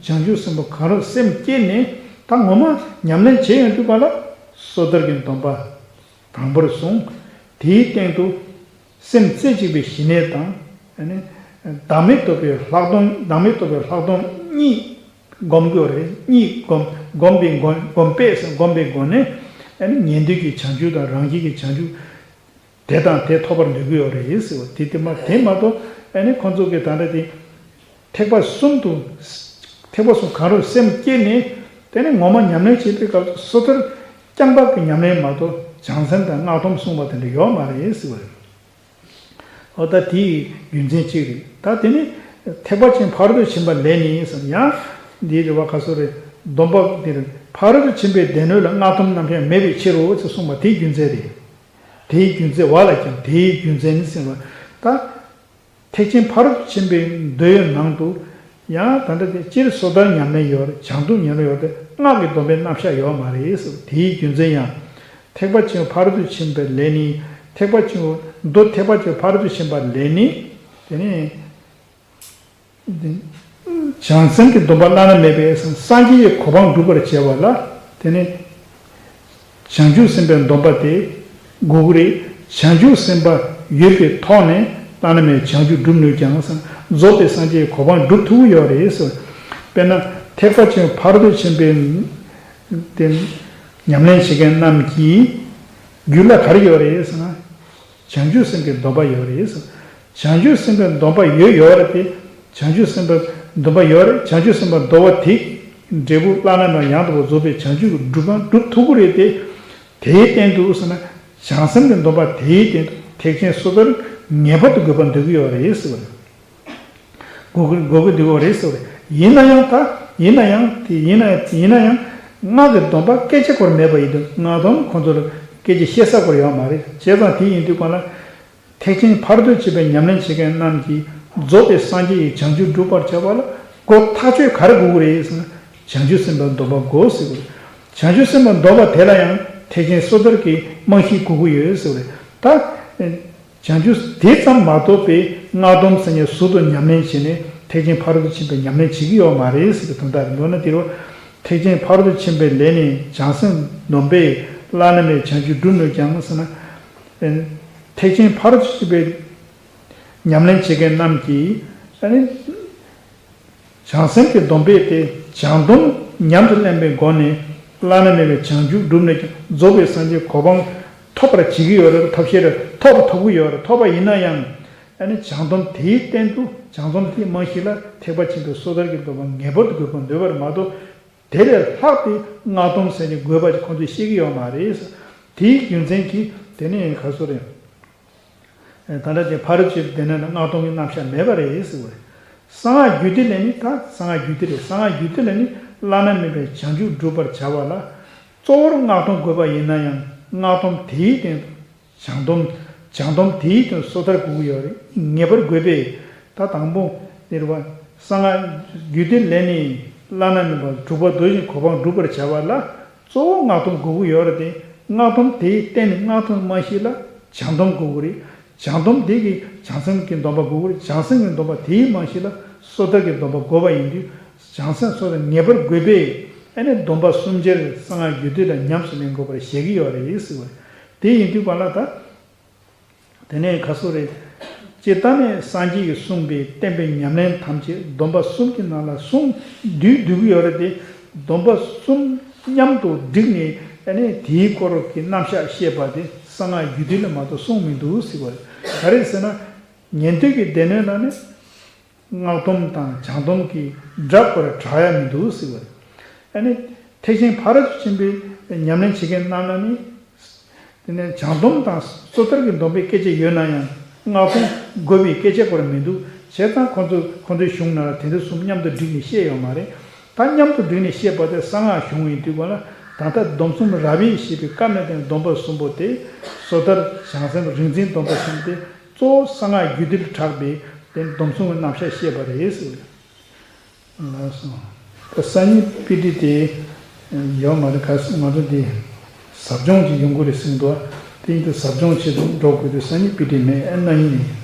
བྱང་ཆུབ་སེམས་དཔའ་གང་རུང་སེམས་བསྐྱེད་ནས་ད་ངོ་མ་ཉམས་ལེན་བྱེད་ཡོང་དུས་ག་ལ་སོ་ཐར་གྱི་སྡོམ་པ་དང་པོར་བཟུང་། དེའི་སྟེང་དུ་སེམས་རྩེ་གཅིག་པའི་ཞི་གནས་དང་། ཨ་ནི་བདག་མེད་རྟོགས་པའི་ལྷག་མཐོང་། བདག་མེད་རྟོགས་པའི་ལྷག་མཐོང་གཉིས་བསྒོམ་དགོས་རེད། གཉིས་བསྒོམ། བསྒོམ་པའི་སྒོ། བསྒོམ་པས་བསྒོམ་པའི་སྒོ་ནས་ཨ་ནི་ཉན་ཐོས་ཀྱི་བྱང་ཆུབ་དང་རང་རྒྱལ་གྱི་བྱང་ཆུབ་དེ་དང་དེ་ཐོབ་པར་འདོད་ཀྱི་ཡོད་རེད་ཟེར་བ་དེ། དེ་མ་དེ་མ་གཏོགས་ཨ་ནི་ཁོང་ཚོ་གི་ད་ལྟ་དེ་ཐེག་པ་གསུམ་དུ། ཐེག་པ་གསུམ་གང་རུང་སེམས་བསྐྱེད་ནས་དེ་ནི་ངོ་མ་ཉམས་ལེན་བྱེད་པའི་སྐབས་སུ་སོ་ཐར་རྐྱང་པ་གི་ཉམས་ལེན་མ་གཏོགས་བྱང་སེམས་དང་སྔགས་སྡོམ་གསུངས་པ་དེ་འདྲ་ཡོད་མ་རེད་ཟེར་བ་རེད། འོ་ད་དེའི་རྒྱུ་མཚན་གཅིག་རེད། ད་དེ་ནི་ཐེག་པ་ཆེན་ཕ་རོལ་ཏུ་ཕྱིན་པ་ལས་ནི་ཟེར་ཡང་འདིའི་རེ་བ་ཁ་སོ་རེད། སྡོམ་པ་འདིར་ཕ་རོལ་ཏུ་ཕྱིན་པའི་སྡེ་སྣོད་ལ་སྔགས་སྡོམ་རྣམ་གཞག་མེད་པའི་ཕྱིར་རོ་ཅེས་གསུངས་པ་དེའི་རྒྱུ་མཚན་རེད། དེའི་རྒྱུ་མཚན་བ་ལ་ཀྱང་དེའི་རྒྱུ་མཚན་ནི་ཟེར་བ་ད། ཐེག་ཆེན་ཕ་རོལ་ཏུ་ཕྱིན་པའི་མདོའི་ནང་དུ་ཡང་ད་ལྟ་དེ་སྤྱིར་སོ་ཐར་ཉམས་ལེན་ཡོད་རེད། བྱང་སྡོམ་ཉམས་ལེན་ཡོད་རེད། སྔགས་ཀྱི་སྡོམ་པའི་རྣམ་གཞག་ཡོད་མ་རེད་ཟེར། དེའི་རྒྱུ་མཚན་ཡང་། ཐེག་པ་ཆེན་པོ་ཕ་རོལ་ཏུ་ཕྱིན་པ་ལས་ནི། ཐེག་པ་ཆེན་པོ་མདོ་ཐེག་པ་ཆེན་པོ་ཕ་རོལ་ཏུ་ཕྱིན་པ་ལས་ནི། དེ་ནི། བྱང་སེམས་ཀྱི་སྡོམ་པ་བླ་ན་མེད་པས་སངས་རྒྱས་ཀྱི་གོ་འཕང་སྒྲུབ་པར་བྱེད་པ་ལ། དེ་ནི། བྱང་ཆུབ་སེམས་དཔའི་སྡོམ་པ་དེ་དགོས་ཀྱི་རེད། བྱང་ཆུབ་སེམས་དཔའ་ཡོད་པའི་ཐོག་ནས་བླ་ན་མེད་བྱང་ཆུབ་སྒྲུབ་ནུས་ཀྱང་། རྫོགས་པའི་སངས་རྒྱས་ཀྱི་གོ་འཕང་སྒྲུབ་ཐུབ་ཀྱི་ཡོད་རེད་ཟེར། དཔེར་ན་ཐེག་པ་ཆེན་ཕ་རོལ་ཏུ་ཕྱིན་པའི་དེ་ཉམས་ལེན་བྱེད་མཁན་རྣམས་ཀྱི་རྒྱུད་ལ་ག་རེ་ཡོད་རེད་ཟེར་ན། བྱང་ཆུབ་སེམས་ཀྱི་སྡོམ་པ་ཡོད་རེད་ཟེར། བྱང་ཆུབ་སེམས་དཔའི་སྡོམ་པ་ཡོད་ཡོད་རེད་དེ། བྱང་ཆུབ་སེམས་དཔའི་སྡོམ་པ་ཡོད་རེད། བྱང་ཆུབ་སེམས་དཔའི་སྡོམ་པ་དེ་འབྲས་བུ་བླ་ན་མེད་ཡང་དག་པར་རྫོགས་པའི་བྱང་ཆུབ་ཀྱི་སྒྲུབ་པ་སྒྲུབ་ཐུབ་ཀྱི་རེད་དེ། དེའི་སྟེང་དུ་ཟེར་ན། བྱང་སེམས་ཀྱི་སྡོམ་པ་དེའི་སྟེང་དུ་ཐེག་ཆེན་སོ་ཐར་ངེས་པར་དུ་དགོས་པ་འདོད་ཀྱི་ཡོད་རེད་ཟེར་བ་རེད། དགོས་ཀྱི་དགོས་ཀྱི་འདུག་གོ་རེད་ཟེར་བ་རེད། ཡིན་ན་ཡང་ད། ཡིན་ན་ཡང་དེ་ཡིན་ན་ཡང་ཡིན་ན་ཡང་། སྔགས་ཀྱི་སྡོམ་པ་སྐད་ཆ་སྐོར་མེད་པ་ཡིན་དུས་སྔགས་སྡོམ་ཁོང་ཚོར་སྐད་ཆ་བཤད་ས་སྐོར་ཡོད་མ་རེད། བྱས་ཙང་དེ་ཡིན་དུས་གང་ལ། ཐེག་ཆེན་ཕ་རོལ་ཏུ་ཕྱིན་པའི་ཉམས་ལེན་བྱེད་མཁན་རྣམས་ཀྱིས་རྫོགས་པའི་སངས་རྒྱས་ཀྱི་བྱང་ཆུབ་སྒྲུབ་པར་བྱ་བ་ལ་སྒོ་ཐག་ཆོད་ག་རེ་དགོས་ཀྱི་རེད་ཟེར་ན། བྱང་ཆུབ་སེམས་དཔའི་སྡོམ་པ་དགོས་ཟེར་གྱི་རེད། བྱང་ཆུབ་སེམས་དཔའི་སྡོམ་པ་དེ་ལ་ཡང་ ཐེག་ཆེན་སོ་ཐར་གྱི་རྨང་གཞི་དགོས་ཀྱི་ཡོད་ཟེར་བ་རེད། ད་བྱང་ཆུབ་དེ་ཙམ་མ་གཏོགས་པའི་སྔགས་སྡོམ་ཟེར་མཁན་ཟུར་དུ་ཉམས་ལེན་བྱས་ནས་ཐེག་ཆེན་ཕ་རོལ་ཏུ་ཕྱིན་པའི་ཉམས་ལེན་བྱེད་ཀྱི་ཡོད་མ་རེད་ཟེར་བའི་དོན་དག་རེད། མདོར་ན་དེ་རུ་ཐེག་ཆེན་ཕ་རོལ་ཏུ་ཕྱིན་པའི་ལས་ནི་བྱང་སེམས་སྡོམ་པས་བླ་ན་མེད་པའི་བྱང་ཆུབ་སྒྲུབ་ནུས་ཀྱང་ཟེར་ན། ཐེག་ཆེན་ཕ་རོལ་ཏུ་ཕྱིན་པའི་ཉམས་ལེན་བྱེད་མཁན་རྣམས་ཀྱིས་ཨ་ནི། བྱང་སེམས་ཀྱི་སྡོམ་པས་དེ་བྱང་སྡོམ་ཉམས་སུ་ལེན་པའི་སྒོ་ནས་བླ་ན་མེད་པའི་བྱང་ཆུབ་བསྒྲུབ་ནས་ཀྱང་རྫོགས་པའི་སངས་རྒྱས་གོ་འཕང་ཐོབ་པར་བྱེད་ཀྱི་ཡོད་རེད། ཐོབ་ཤེས་རེད། ཐོབ་པ་ཐོབ་ཀྱི་ཡོད་རེད། ཐོབ་པ་ཡིན་ན་ཡང་ཨ་ནི་བྱང་སྡོམ་དེའི་སྟེང་དུ་བྱང་སྡོམ་དེའི་རྨང་གཞི་ལ་ཐེག་པ་ཆེན་པོའི་སོ་ཐར་གྱི་སྡོམ་པ་ངེས་པར་དུ་དགོས་པ་འདོད་པ་རེད་མ་གཏོགས། དེ་ལས་ལྷག་སྟེ་སྔགས་སྡོམ་ཟེར་ནས་དགོས་པ་ཅིག་ཁོང་ཚོས་ཤེས་ཀྱི་ཡོད་མ་རེད། དེའི་རྒྱུ་མཚན་གྱིས་དེ་ནས་ག་སོ་རེད། ད་ལྟ་དེ་ཕ་རོལ་ཏུ་ཕྱིན་པའི་སྡེ་སྣོད་ལ་སྔགས་སྡོམ་གྱི་རྣམ་གཞག་མེད་པ་རེད་ཟེར་བ་རེད། གསང་སྔགས་རྒྱུད་སྡེ་ལས་ནི། ད་གསང་སྔགས་རྒྱུད་སྡེ་རེད། གསང་སྔགས་རྒྱུད་སྡེ་ལས་ནི་བླ་ན་མེད་པའི་བྱང་ཆུབ་སྒྲུབ་པར་བྱ་བ་ལ། གཙོ་བོར་སྔགས་སྡོམ་དགོས་པ་ཡིན་ན་ཡང་སྔགས་སྡོམ་དེའི་སྟེང་དུ་བྱང་སྡོམ། བྱང་སྡོམ་དེའི་སྟེང་དུ་སོ་ཐར་དགོས་ཀྱི་ཡོད་རེད། ངེས་པར་དགོས་པས། ད་དང་པོ་དེ་རེད་བ། གསང་སྔགས་རྒྱུད་སྡེ་ལས་ནི་བླ་ན་མེད་པ་དྲུག་པ་རྡོ་རྗེ་གོ་འཕང་སྒྲུབ་པར་བྱ་བ་ལ། གཙོ་བོ་སྔགས་སྡོམ་དགོས་ཀྱི་ཡོད་རེད་དེ། སྔགས་སྡོམ་དེའི་རྟེན་ནི་སྔགས་སྡོམ་རྨང་གཞི་ལ་བྱང་སྡོམ་དགོས་ཀྱི་རེད། བྱང་སྡོམ་དེ་གི་བྱང་སེམས་ཀྱི་སྡོམ་པ་དགོས་ཀྱི་རེད། བྱང་སེམས་ཀྱི་སྡོམ་པ་དེའི་རྨང་གཞི་ལ་སོ་ཐར་གྱི་སྡོམ་པ་དགོས་པ་ཡིན་དུས། བྱང་སེམས་སོ་ཐར་ངེས་པར་དགོས་པས། ཨ་ནི་སྡོམ་པ་གསུམ་ཆར་གསང་སྔགས་རྒྱུད་སྡེ་ལ་ཉམས་སུ་ལེན་དགོས་པར་བཞེད་ཀྱི་ཡོད་རེད་ཟེར་བ་རེད། དེ་ཡིན་དུས་གང་ལ་ད། དེ་ནས་ག་སོ་རེད། ཇི་ལྟར་ནི་སངས་རྒྱས་ཀྱིས་གསུངས་པའི་བསྟན་པའི་ཉམས་ལེན་ཐམས་ཅད་སྡོམ་པ་གསུམ་གྱི་ནང་ལ་གསུངས་བསྡུས་བསྡུས་ཀྱི་ཡོད་རེད་དེ། སྡོམ་པ་གསུམ་མཉམ་དུ་བསྒྲིགས་ནས་ཨ་ནི་དེའི་སྐོར་གྱི་རྣམ་གཞག་བཤད་པ་དེ་གསང་སྔགས་རྒྱུད་སྡེ་ལ་མ་གཏོགས་གསུངས་མི་འདུག་ཟེར་བ་རེད། ག་རེ་ཟེར་ན། ཉན་ཐོས་ཀྱི་སྡེ་སྣོད་ནང་ནས་སྔགས་སྡོམ་དང་བྱང་སྡོམ་གྱི་སྒྲ་སྐོར་གྲགས་ཡ་མི་འདུག་ཟེར་བ་རེད། ཨ་ནི་ཐེག་ཆེན་ཕ་རོལ་ཏུ་ཕྱིན་པའི་ཉམས་ལེན་བྱེད་མཁན་རྣམས་ལ་ནི། དེ་ནས་བྱང་སྡོམ་དང་སོ་ཐར་གྱི་སྡོམ་པའི་སྐད་ཆ་ཡོད་ན་ཡང་སྔགས་སྡོམ་དགོས་པའི་སྐད་ཆ་སྐོར་མི་འདུག། བྱས་ཙང་ཁོང་ཚོ་ཁོང་ཚོའི་གཞུང་ནང་ལ་དེ་འདྲ་གསུམ་མཉམ་དུ་བསྒྲིགས་ནས་བཤད་ཡོད་མ་རེད། ད་མཉམ་དུ་བསྒྲིགས་ནས་བཤད་པ་དེ་གསང་སྔགས་གཞུང་ཡིན་དུས་གང་ལ། ད་ལྟ་སྡོམ་གསུམ་རབ་དབྱེ་ཞེས་པའི་བཀའ་མའི་སྟེང་སྡོམ་པ་གསུམ་པོ་དེ། སོ་ཐར། བྱང་སེམས། རིག་འཛིན་སྡོམ་པ་གསུམ་དེ་གཙོ་བོ་གསང་སྔགས་རྒྱུད་སྡེ་ལ་གྲགས་པའི་དེ་སྡོམ་གསུམ་གྱི་རྣམ་གཞག་བཤད་པ་རེད་ཟེར། ལགས་སོ། ད་སང་ཉིན་དཔེ་ཁྲིད་དེ་ཡོད་མ་རེད། ག་ང་ཚོ་འདི་ཟབ་སྦྱོང་ཅིག་ཡོང་གི་རེད་ཟེར་འདུག། དེ་ཡིན་དུས་ཟབ་སྦྱོང་བྱེད་དུ་འགྲོ་དགོས་དུས་སང་ཉིན་དཔེ་ཁྲིད་མེད། ཨ་གནངས་ཉིན་ཡིན།